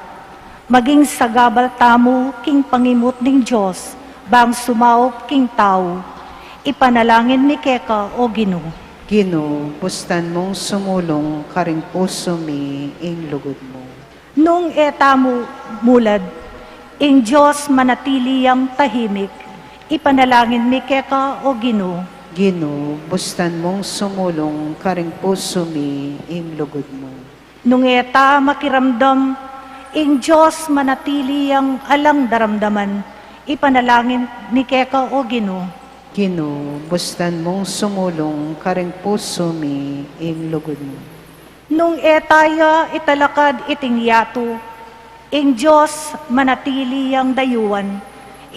maging sagabal tamu king pangimut ning Dios, bang sumaup king tau. Ipanalangin mi keka, O Ginu. Ginu, bustan mung sumulung karing pusu mi ing lugud mu. Nung e tamu mulad, ing Dios manatili yang tahimik. Ipanalangin mi keka, O Ginu. Ginu, bustan mung sumulung karing pusu mi ing lugud mu. Nung e ta makiramdam, ing Dios manatili yang alang daramdaman. Ipanalangin mi keka, O Ginu. Ginu, bustan mung sumulung karing pusu mi ing lugud mu. Nung e ta ya italakad iting yatu, ing Dios manatili yang dayuan.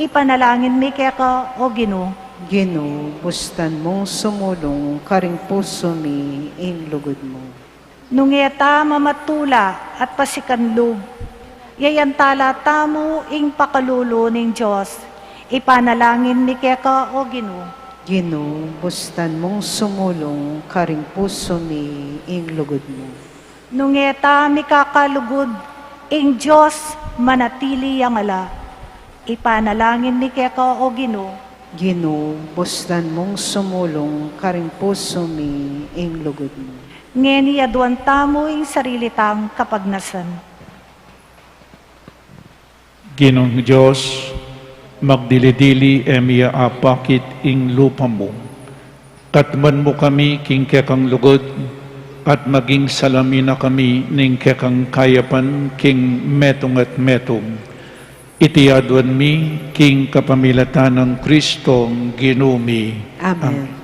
Ipanalangin mi keka, O Ginu. Ginu, bustan mung sumulung karing pusu mi ing lugud mu. Nung e ta mamatula at pasikan lub, yayantala tamu ing pakalulu ning Dios. Ipanalangin mi keka, O Ginu. Ginu, bustan mung sumulung karing pusu mi ing lugud mu. Nung e ta mikakalugud, ing Dios manatili yang ala. Ipanalangin mi keka, O Ginu. Ginu, bustan mung sumulung karing pusu mi ing lugud mu. Ngeni aduan tamu ing sarili tang kapagnasan. Ginung Dios, magdili-dili e mi apakit ing lupa mu. Katmuan mu kami king kekang lugud, at maging salamin na kami ning kekang kayapan king metung at metung. Iti aduan mi king kapamilatan nang Kristong Ginu mi. Amen. Amen.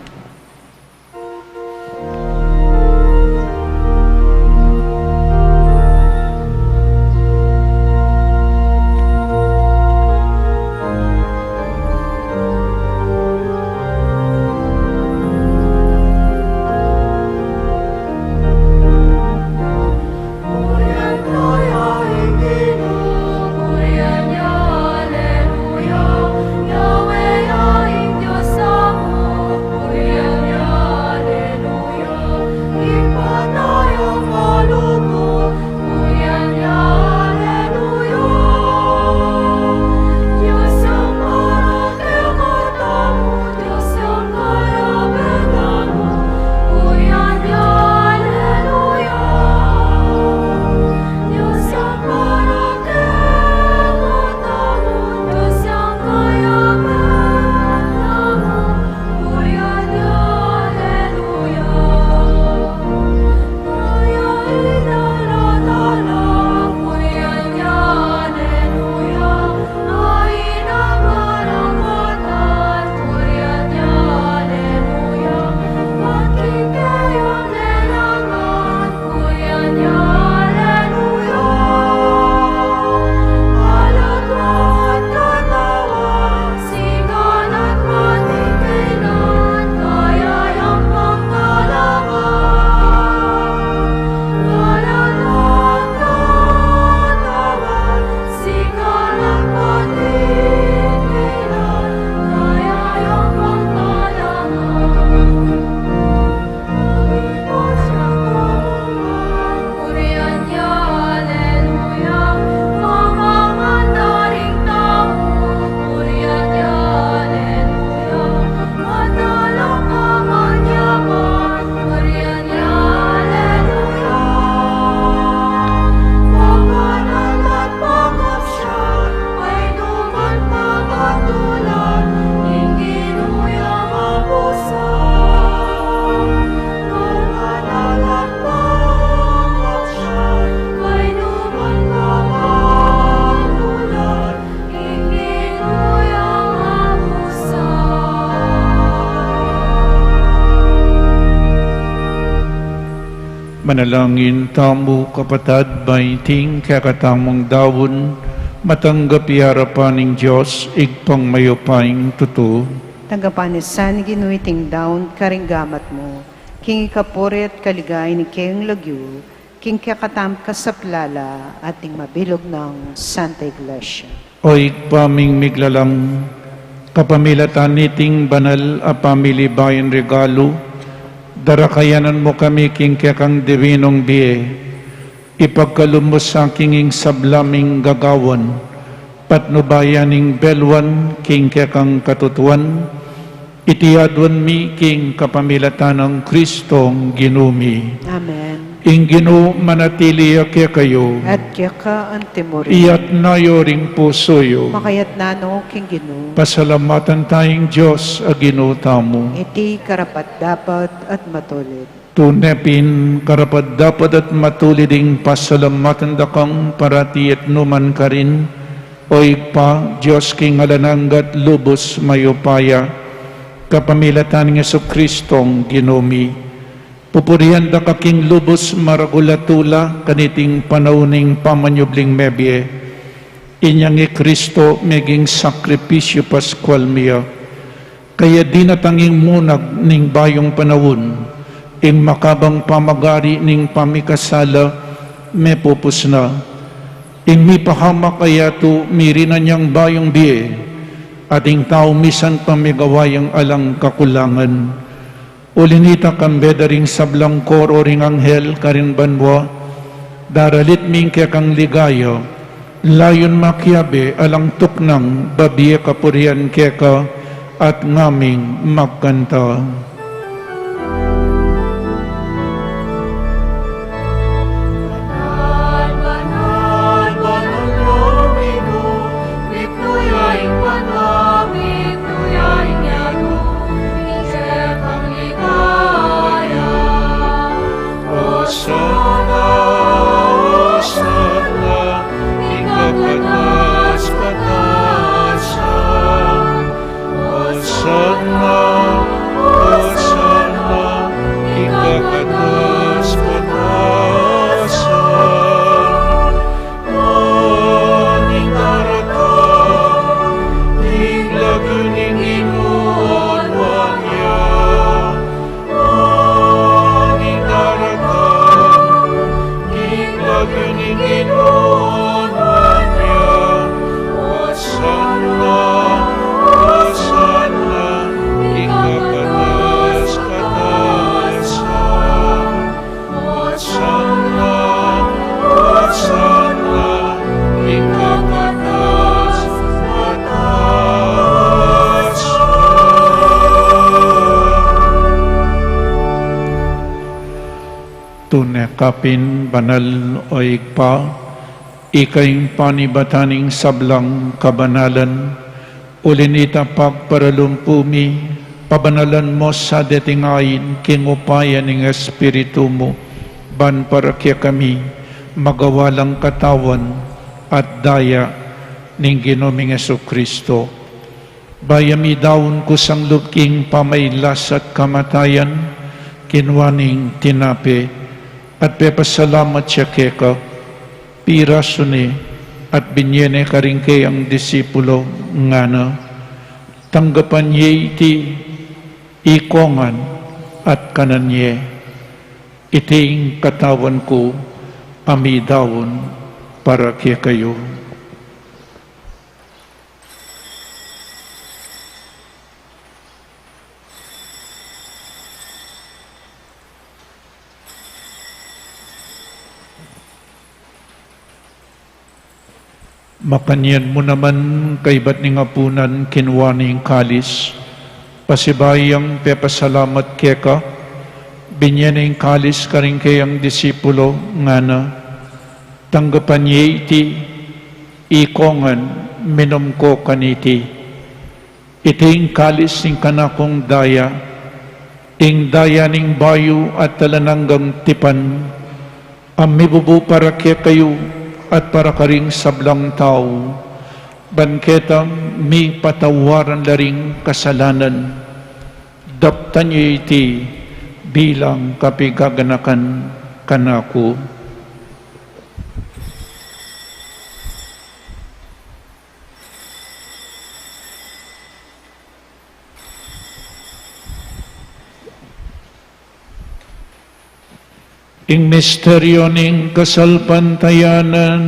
Manalangin tamu, kapatad, ba iting kekatamung daun matanggap ya king arapan ning Dios, Ibpang mayupayang tutu. Tanggapan na sa ning Ginu iting daun karing gamat mu, king ikapuri at kaligayan ning kayang lagyu, king kekatamung kasaplalan at ning mabilug nang Santa Iglesia. O Ibpa ming miglalang, kapamilatan niting banal a pamilibayung regalu, darakayanan mu kami king kekang dibinung bie, ipagkalub mu sa king ing sabla ming gagawan, patnubayan ning belwan king kekang katutuan, iti aduan mi king kapamilatan nang Kristong Ginu mi. Amen. Ing Ginu manatili ya kekayu. At keka antimurin. Iyatas yu ring pusu yu. Makayatas no king Ginu. Pasalamatan taya ing Dios a Ginu tamu. Iti karapat-dapat at matulid. Tune pin karapat-dapat at matulid ing pasalamatan da kang parati at nukarin man, O Ibpa, Dios king alang angga at lubus mayupaya, kapamilatan nang Jesukristong Ginu mi. Pupurian da ka king lubus maragul a tula kaniting panaun ning pamanyubling mebie. Inyang i Kristo meging sakripisyu Paskual mi ya. Kaya dinatang ing munag ning bayung panaun, ing makabang pamagari ning pamikasala mepupus na. Ing mipahamak a yatu mirinan yang bayung bie, at ing tau misan pa migawa yang alang kakulangan. Uli nita, kambe da ring sablang koro ring anghel karin banua, daralit mi ing kekang ligaya, layun makiabe alang tuknang babie kapurian keka, at ngaming magkanta. Osana, Osana, king kakatas-katasan. Osana, Osana, king kakatas-katasan. Ing daratang king lagyu ning Ginu, onuan ya. Ing daratang king lagyu ning Ginu, onuan ya. Osana, Osana, king kakatas-katasan. Osana, Osana, king kakatas-katasan. Tune ka pin banal, O Ibpa, ika ing panibatan ning sablang kabanalan. Uli nita, pagparalumpu mi, pabanalan mu sa deting ain king upaya ning Espiritu mu, ban para kekami magawa lang katawan at daya ning Ginu ming Jesucristo. Bayu ya midaun kusang lub king pamailas at kamatayan, kinua ne ing tinape, at pepasalamat ya keka, pirasu ne, at binie ne karing kayang disipulo, ngana: Tanggapan ye iti, ikong ngan, at kanan ye. Iti ing katawan ku a midaun para kekayu. Makanyan mu naman, kaybat ning apunan, kinua ne ing kalis, pasibayu yang pepasalamat keka, binie ne ing kalis karing kayang disipulo, ngana: Tanggapan ye iti, ikong ngan, minum ko kaniti. Iti ing kalis ning kanakung daya, ing daya ning bayu at alang anggang tipan, a mibubu para kekayu at para karing sablang tau, ban ketang mipatawaran la ring kasalanan. Daptan ye iti bilang kapigaganakan. kanaku. Ing misteryo ning kasalpantayanan.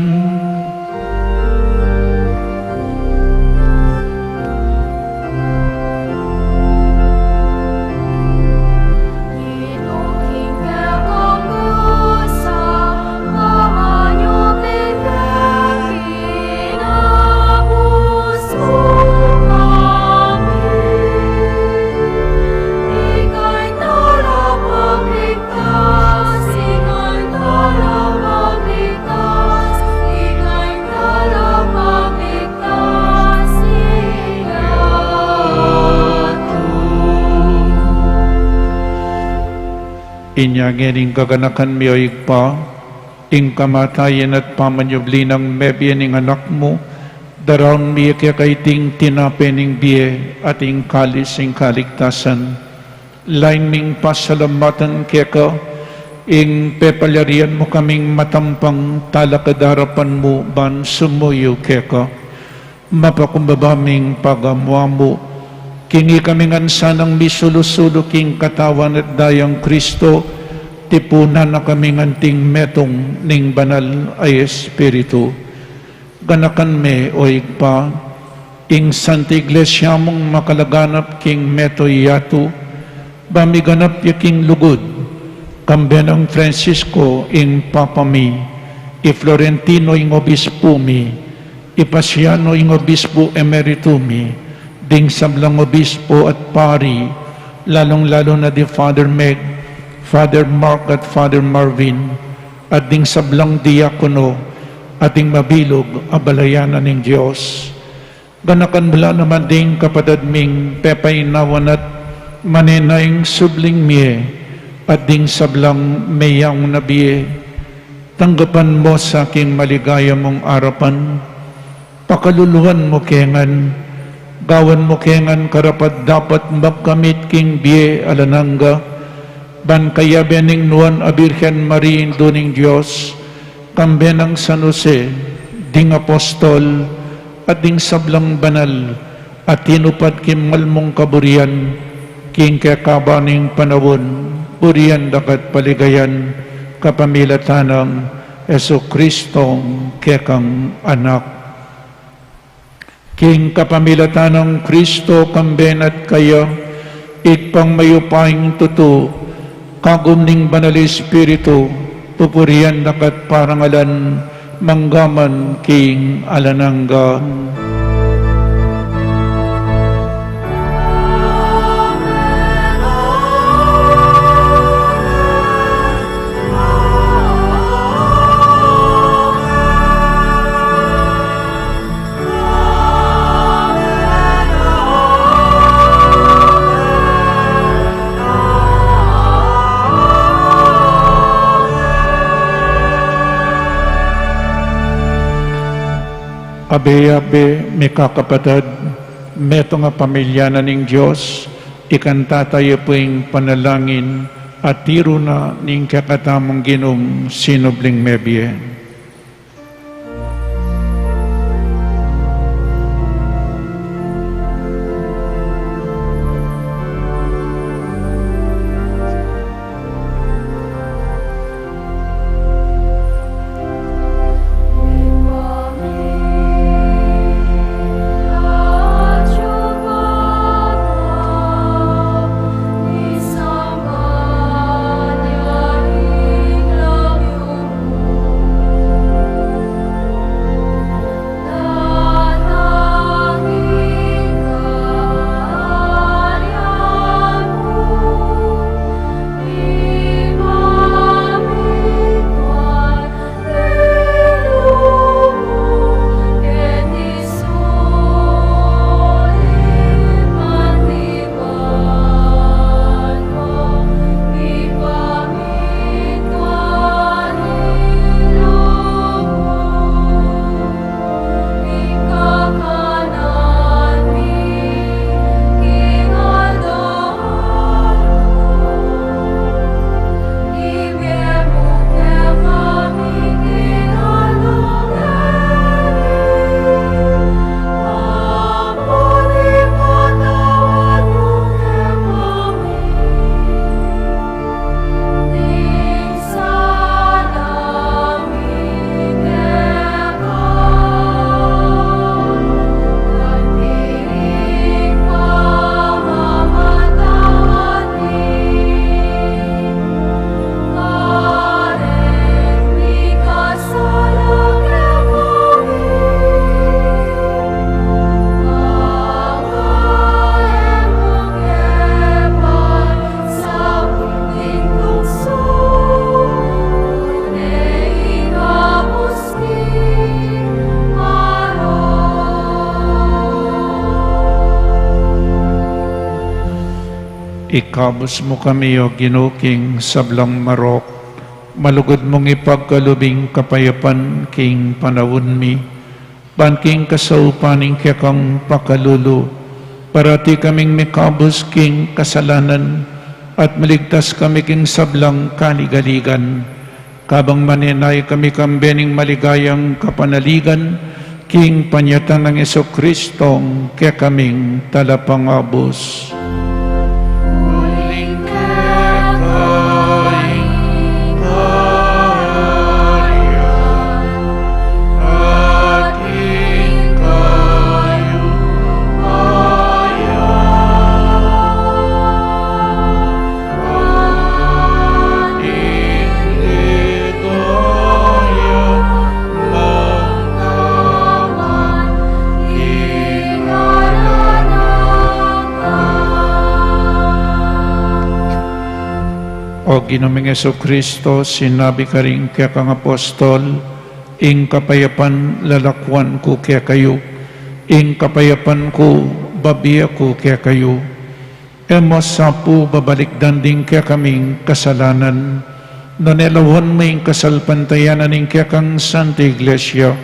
Inya ngeni ing gaganakan mi, o Ibpa, ing kamatayan at pamanyubli nang mebie ning Anak mu, daraun mi keka iting tinape ning bie at ing kalis ning kaligtasan. Lain ming pasalamatan keka ing pepalyarian mu kaming matampang talakad king arapan mu ban sumuyu keka. Mapakumbaba ming pagamu-amu, king ikami ngan sanang misulu-sulu king Katawan at Dayang Kristo, tipunan na kami ngan anting metung ning Banal a Espiritu. Ganakan me, o Ibpa, ing Santa Iglesia mung makalaganap king mabilug a yatu, ba miganap ya king lugud, kambe nang Francisco ing Papa mi, i Florentino ing Obispu mi, i Paciano ing Obispu Emeritu mi, ding sablang obispu at pari, lalung-lalu na di Father Meg, Father Mark at Father Marvin, at ding sablang diakono, at ding mabilug a balayan ning Dios. Ganakan mu la naman ding kapatad ming pepainawan at manenaya king subling mie, at ding sablang meyaun na bie. Tanggapan mu sa king maligaya mung arapan. Pakaluluan mu ke ngan, gawan mu ke ngan karapat-dapat magkamit king bie alang angga, ban kayabe ning Nuan a Birhen Maria, Indu ning Dios, kambe nang San Jose, ding apostol, at ding sablang banal a tinupad king mal mung kaburian, king kekaba ning panaun, burian da ka at paligayan, kapamilatan nang Jesucristo, kekang Anak. King kapamilatan nang Kristo, kambe na at kaya, Ibpang mayupayang tutu, kagum ning Banal Espiritu, pupurian da ka at parangalan, mangga man king alang angga. Abe-abe, mikakapatad, metung a pamilya na ning Dios, ikanta tayu pu ing panalangin a tiru na ning kekatamung Ginung sinubling mebie. Ikabus mu kami, O Ginu, king sablang marok, malugud mung ipagkalub ing kapayapan king panaun mi, ban king kasaupan ning kekang pakalulu, parati kaming mikabus king kasalanan, at maligtas kami king sablang kaligaligan. Kabang manenaya kami kambe ning maligayang kapanaligan, king panyatang nang Jesucristong kekaming Talapangabus. Uling keka ing kayarian, at ing kayupayan. O Ginu ming Jesucristo, sinabi karing kekang apostol, ing kapayapan lalakuan ku kekayu, ing kapayapan ku bibie ku kekayu. E mu sa pu babalikdan ding kekaming kasalanan, nune lawan mu ing kasalpantayanan ning kekang Santa Iglesia,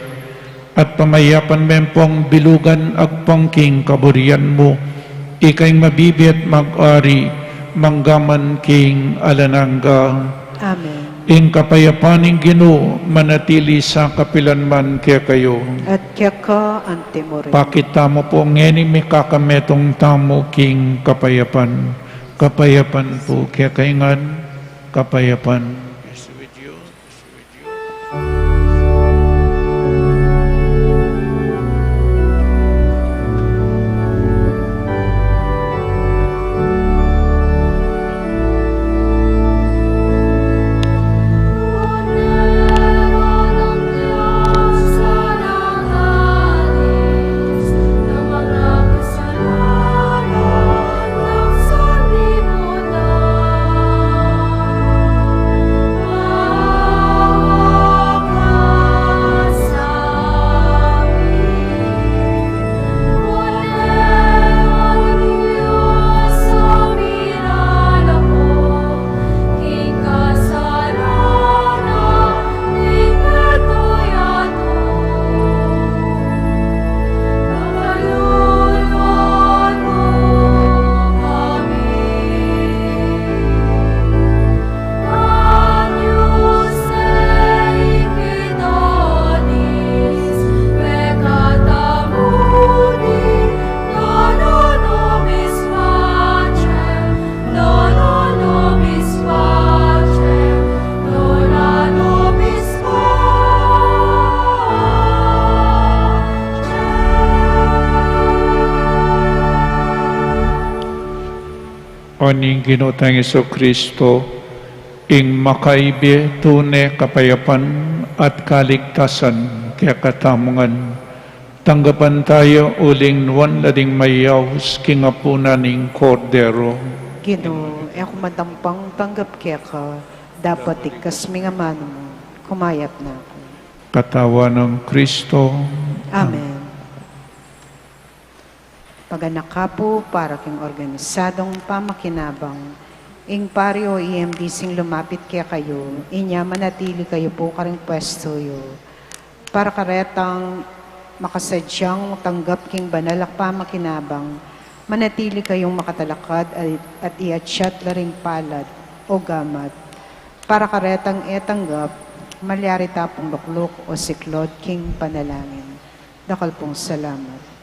at pamayapan me pung bilugan agpang king kaburian mu, ika ing mabibie at mag-ari, mangga man king alang angga. Amen. Ing kapayapan ning Ginu manatili sa kapilan man kekayu. At keka anti mu rin. Pakit tamu pu ngeni ing mikakametung tamu king kapayapan. Kapayapan pu kekayu ngan, kapayapan. O ning Ginu tang Jesucristo, ing makaibie tune kapayapan at kaligtasan kekatamu ngan. Tanggapan taya uling nuan la ding mayaus king apunan ning Kordero. Ginu, e ku matampang tanggap keka, dapot igkas mu ing amanu mu, kumayap na ku. Katawan nang Kristo. Amen. Paganaka pu para king organisadong pamakinabang, ing pari o E M D sing lumapit kekayu, inya manatili kayu pu karing pwestu yu. Para karetang makasadyang tanggap king banal a pamakinabang, manatili kayung makatalakad at, at iatsat la ring palad o gamat. Para karetang e tanggap, malyari ta pung lukluk o siklod king panalangin. Dakal pung salamat.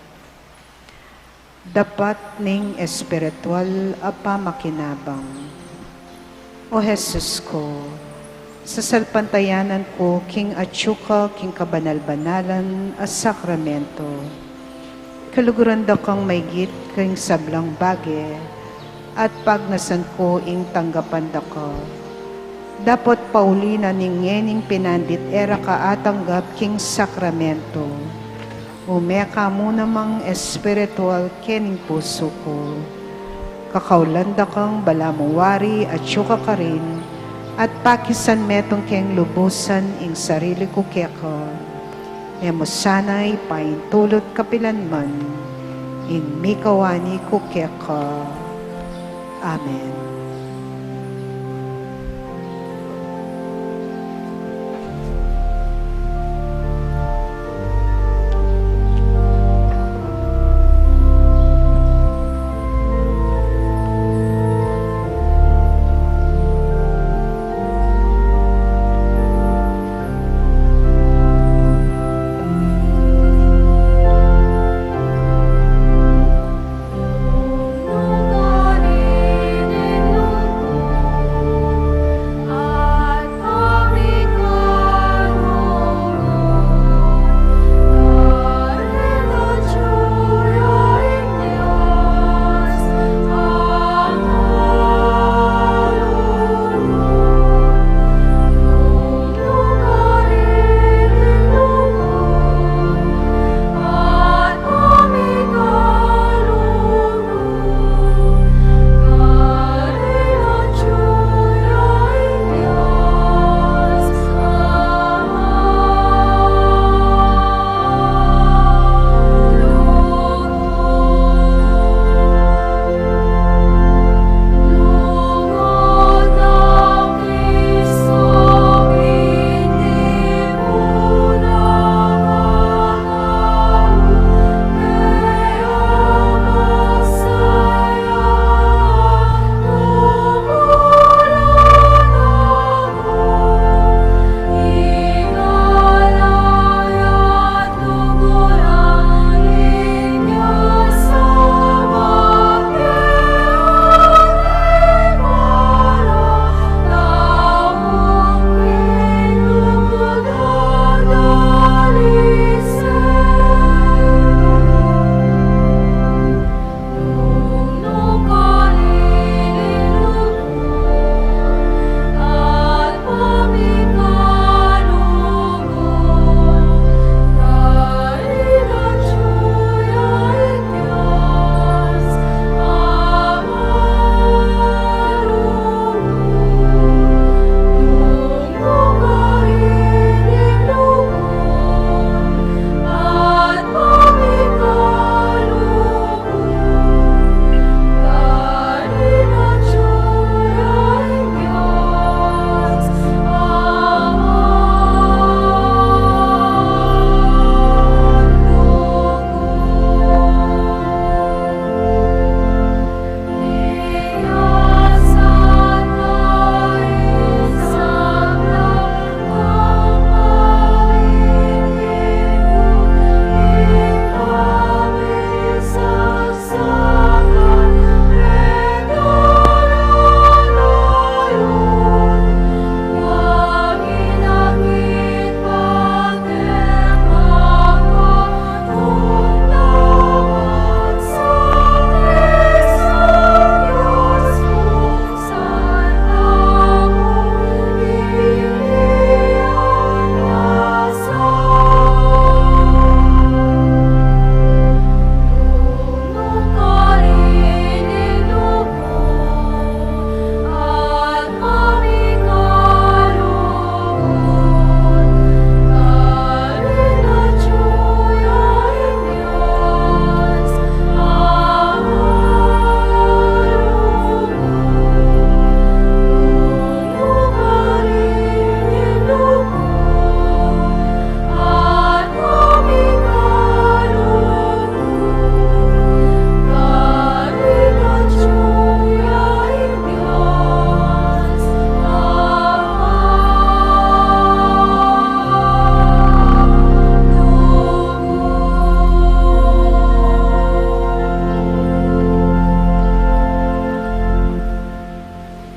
Dapat ning espiritual a pamakinabang. O Jesus ku, sasalpantayanan ku king atyu ka king kabanal-banalan a sakramento. Kaluguran da kang maygit king sablang bage, at pagnasan ku ing tanggapan da ka. Dapot pauli na ning ngening pinandit e ra ka atanggap king sakramento. Ume ka mu namang espiritual kening pusu ku. Kakaulan da kang balamu wari atyu ka karin, at pakisan metung keng lubusan ing sarili ku keka. E mu sana ipaintulut kapilan man ing mikawani ku keka. Amen.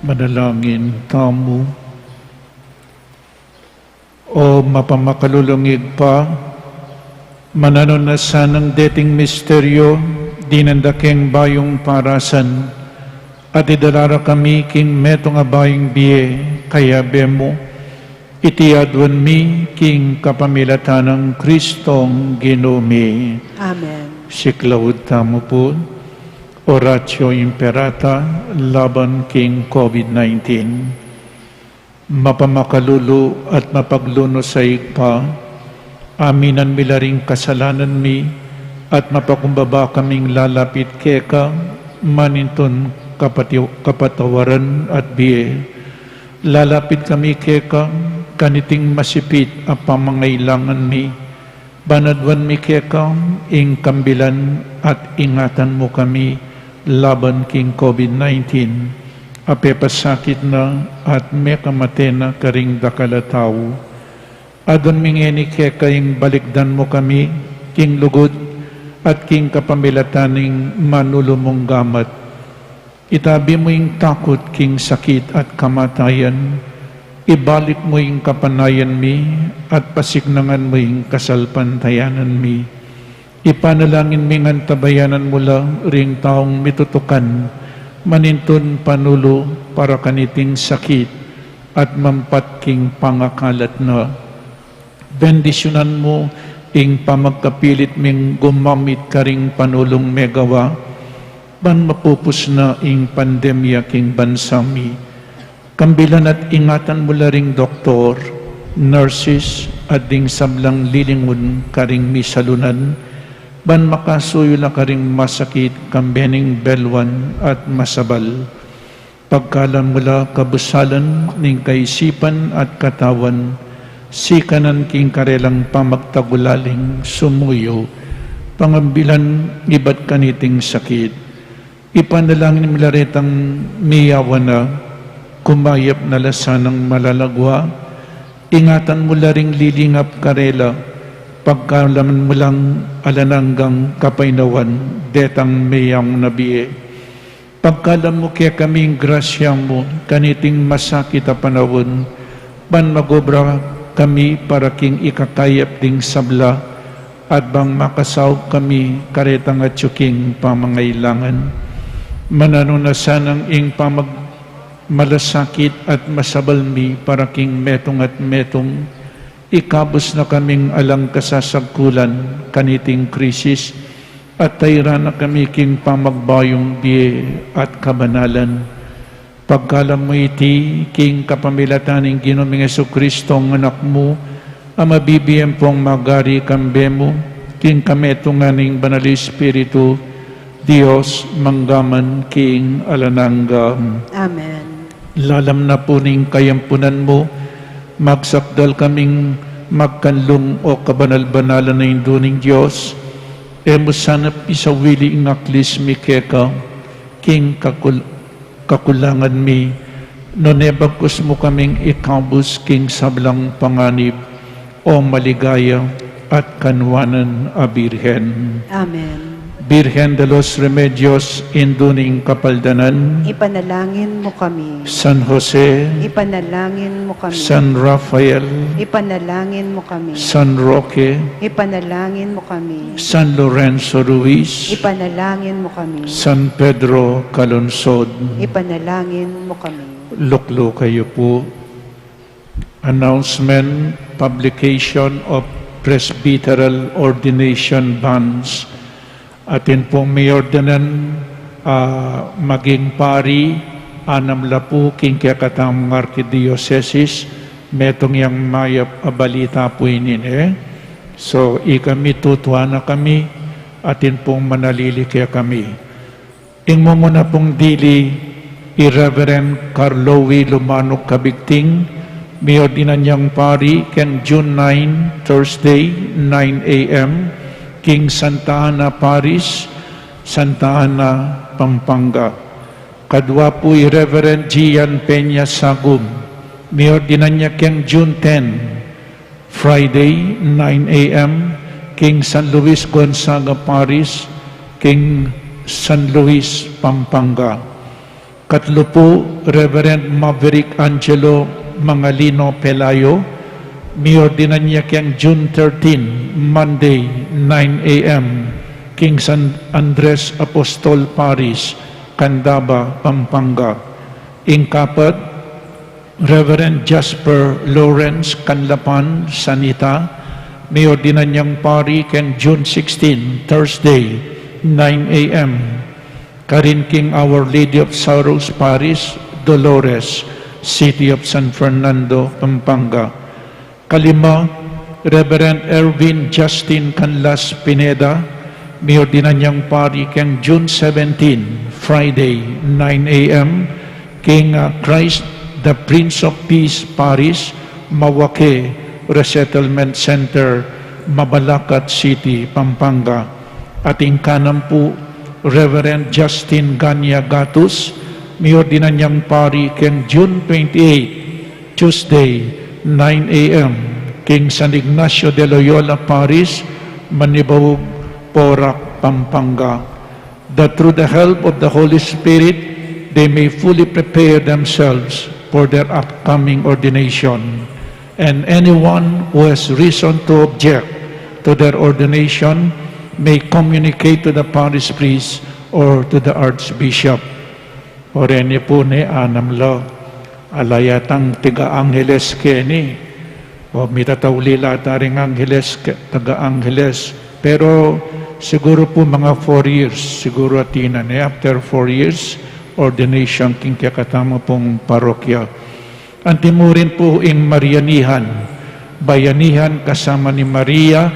Manalangin tamu. O mapamakalulung Ibpa, mananu na sanang deting misteryo, dinan da keng bayung parasan, at idala ra kami king metung a bayung bie, kayabe mu, iti aduan mi king kapamilatan nang Kristong Ginu mi. Amen. Siklaud tamu pu, Oratio Imperata, laban king COVID nineteen. Mapamakalulu at mapaglunus a Ibpa, aminan mi la ring kasalanan mi, at mapakumbaba kaming lalapit keka, manintun kapati-, kapatawaran at bie. Lalapit kami keka, kaniting masipit a pamangailangan mi. Ban aduan mi keka ing kambilan at ingatan mu kami laban king COVID nineteen, a pepasakit na at mekamate na karing dakal a tau. Aduan mi ngeni keka ing balikdan mu kami king lugud at king kapamilatan ning manulu mung gamat. Itabi mu ing takut king sakit at kamatayan, ibalik mu ing kapanayan mi, at pasiknangan mu ing kasalpantayanan mi. Ipanalangin mi ngan tabayanan mu la ring taung mitutukan manintun panulu para kaniting sakit at mampat king pangakalat na. Bendisyunan mu ing pamagkapilit ming gumamit karing panulung megawa, ban mapupus na ing pandemya king bansa mi. Kambilan at ingatan mu la ring doktor, nurses, at ding sablang lilingun karing misalunan, ban makasuyu la karing masakit, kambe ning belwan at masabal. Pagkalam mu la kabusalan ning kaisipan at katawan, sikanan king karelang pamagtagulaling sumuyu, pangambilan ibat kaniting sakit. Ipanalangin mu la retang miyawa na, kumayap na la sanang malalagwa, ingatan mu la ring lilingap karela, pagkalaman mu lang alang anggang kapaynawan, detang meyang na bie. Pagkalam mu kekaming grasya mu, kaniting masakit a panaun, ban magobra kami para king ikakayap ding sabla, at bang makasaup kami karetang atyu king pamangailangan. Mananu na sanang ing pamagmalasakit at masabal mi para king metung at metung, ikabus na kaming alang kasasagkulan kaniting krisis, at tayran na kami king pamagbayung bie at kabanalan. Pagkalam mu iti king kapamilatan ning Ginu ming Jesucristo, ing Anak mu, a mabibie ampong magari kambe mu, king kametungan ning Banal Espiritu, Dios, mangga man king alang angga. Amen. Lalam na pu ning kayampunan mu, magsakdal kaming magkanlung, o kabanal-banalan a Indu ning Dios, e mu sana pisawili ing aklis mi keka king kakul-, kakulangan mi, nune bagkus mu kaming ikabus king sablang panganib, o maligaya at kanuanan a Birhen. Amen. Birhen de los Remedios, Indu ning Kapaldanan, ipanalangin mu kami. San Jose, ipanalangin mu kami. San Rafael, ipanalangin mu kami. San Roque, ipanalangin mu kami. San Lorenzo Ruiz, ipanalangin mu kami. San Pedro Calungsod, ipanalangin mu kami. Luklukan yu pu. Announcement, publication of presbyteral ordination banns. Atin pung miordinan, ah, maging pari, anam la pu king kekatamung arkidiosesis, metung yang mayap a balita pu ini, e. So, ikami tutuan na kami, atin pung manalili kekami. Ing mumuna pung dili, i Reverend Carlowi Lumanuk Cabigting, miordinan yang pari keng June nine, Thursday, nine A M, king Santa Ana Parish, Santa Ana, Pampanga. Kadua pu i Reverend Gian Peña Sagum, miordinan ya keng June ten, Friday, nine A M, king San Luis Gonzaga Parish, king San Luis, Pampanga. Katlu pu, Reverend Maverick Angelo Mangalino Pelayo, miordinan ya keng June thirteen, Monday, nine A M, king San Andres Apostol Parish, Candaba, Pampanga. Ing kapat, Reverend Jasper Lawrence Canlapan, Sanita, miordinan yang pari keng June sixteen, Thursday, nine A M, karin king Our Lady of Sorrows Parish, Dolores, City of San Fernando, Pampanga. Kalima, Reverend Erwin Justin Canlas Pineda, Miordinan yang pari keng June seventeen, Friday, nine a m, keng, ah, Christ the Prince of Peace Parish, Mawaque Resettlement Center, Mabalacat City, Pampanga. At ing kanan pu, Reverend Justin Ganya Gatus, miordinan yang pari keng June twenty-eight, Tuesday, nine a m, keng San Ignacio de Loyola Parish, Manibaug, Porac, Pampanga, that through the help of the Holy Spirit, they may fully prepare themselves for their upcoming ordination. And anyone who has reason to object to their ordination may communicate to the parish priest or to the archbishop. O reni pu ne, anam la. Ala yatang taga Angeles keni. O mitatauli la ta ring Angeles, ke-, taga Angeles. Pero siguru pu mga four years, siguru atin na ne, after four years, ordination king kekatamu pung parokya. Antimurin pu ing Marianihan, Bayanihan kasama ni Maria,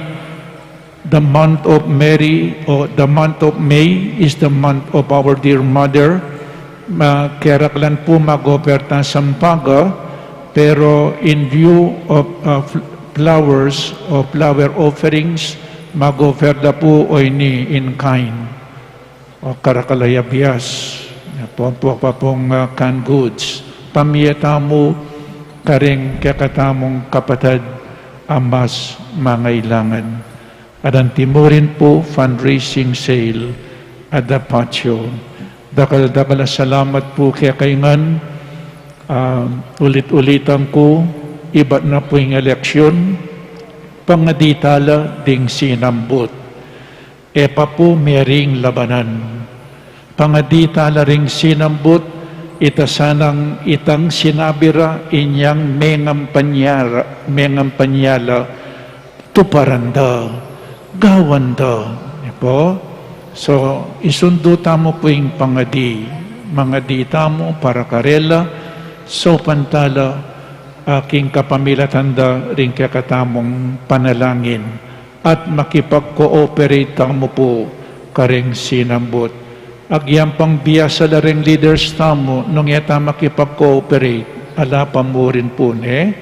the month of Mary, o the month of May is the month of our dear mother. Ma-, keraklan pu mag-offer ta sampaga, pero in view of, uh, fl-, flowers o flower offerings, mag-offer da pu oyni in kind. O karakal a bias, ampong, ampong, ah, canned goods. Pamie tamu karing kekatamung kapatad a mas mangailangan. At antimurin pu, fundraising sale at the patio. Dakal-dakal a salamat pu kekayu ngan. Ah, ulit-ulitan ku, ibat na pu ing eleksyon, pangadi tala ding sinambut. E pa pu mering labanan. Pangadi tala ring sinambut, ita sanang itang sinabi ra inyang mengampanya-, mengampanya la, tuparan da, gawan da. Di pu? So, isundu tamu pu ing pangadi. Mangadi tamu para karela, saupan tala, ah, king kapamilatan da ring kekatamung panalangin. At makipag-cooperate tamu pu karing sinambut. Agyang pang biasa la ring leaders tamu, nung e ta makipag-cooperate, ala pa murin pu ne,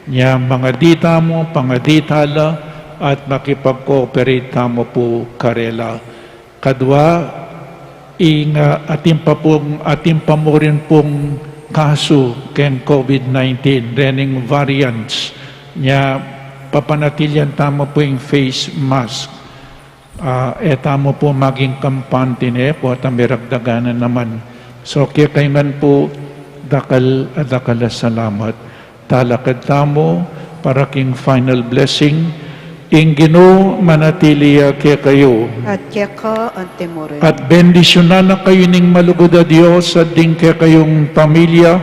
nya mangadi tamu, pangadi tala, at makipag-cooperate tamu pu karela. Kadua, ing, ah, atin pa pung, atin pa murin pung kasu keng COVID nineteen, rening variants, nya papanatilian tamu pu ing face mask. Ah, e tamu pu maging kampante ne, pota miragdagan na naman. So, kekayu ngan pu, dakal, dakal a salamat. Talakad tamu para king final blessing. Ing Ginu manatili ya kekayu. At keka antimurin. At bendisyunan na kayu ning malugud a Dios at ding kekayung pamilya,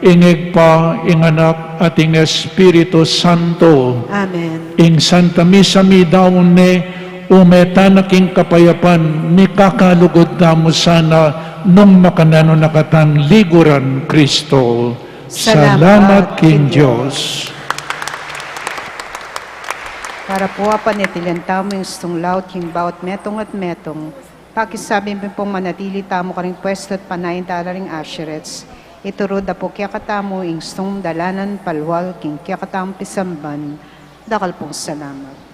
ing Ibpa, ing Anak, at ing Espiritu Santo. Amen. Ing Santa Misa midaun ne, ume tana king kapayapan, mikakalugud tamu sana nung makananu na katang liguran Kristo. Salamat king Dios. Para pu a panatilian tamu ing istung laut king bawat metung at metung, pakisabi mi pung manatili tamu karing pwestu at panayan tala ring usherettes. Ituru da pu kekatamu ing istung dalanan palual king kekatamung pisamban. Dakal pung salamat.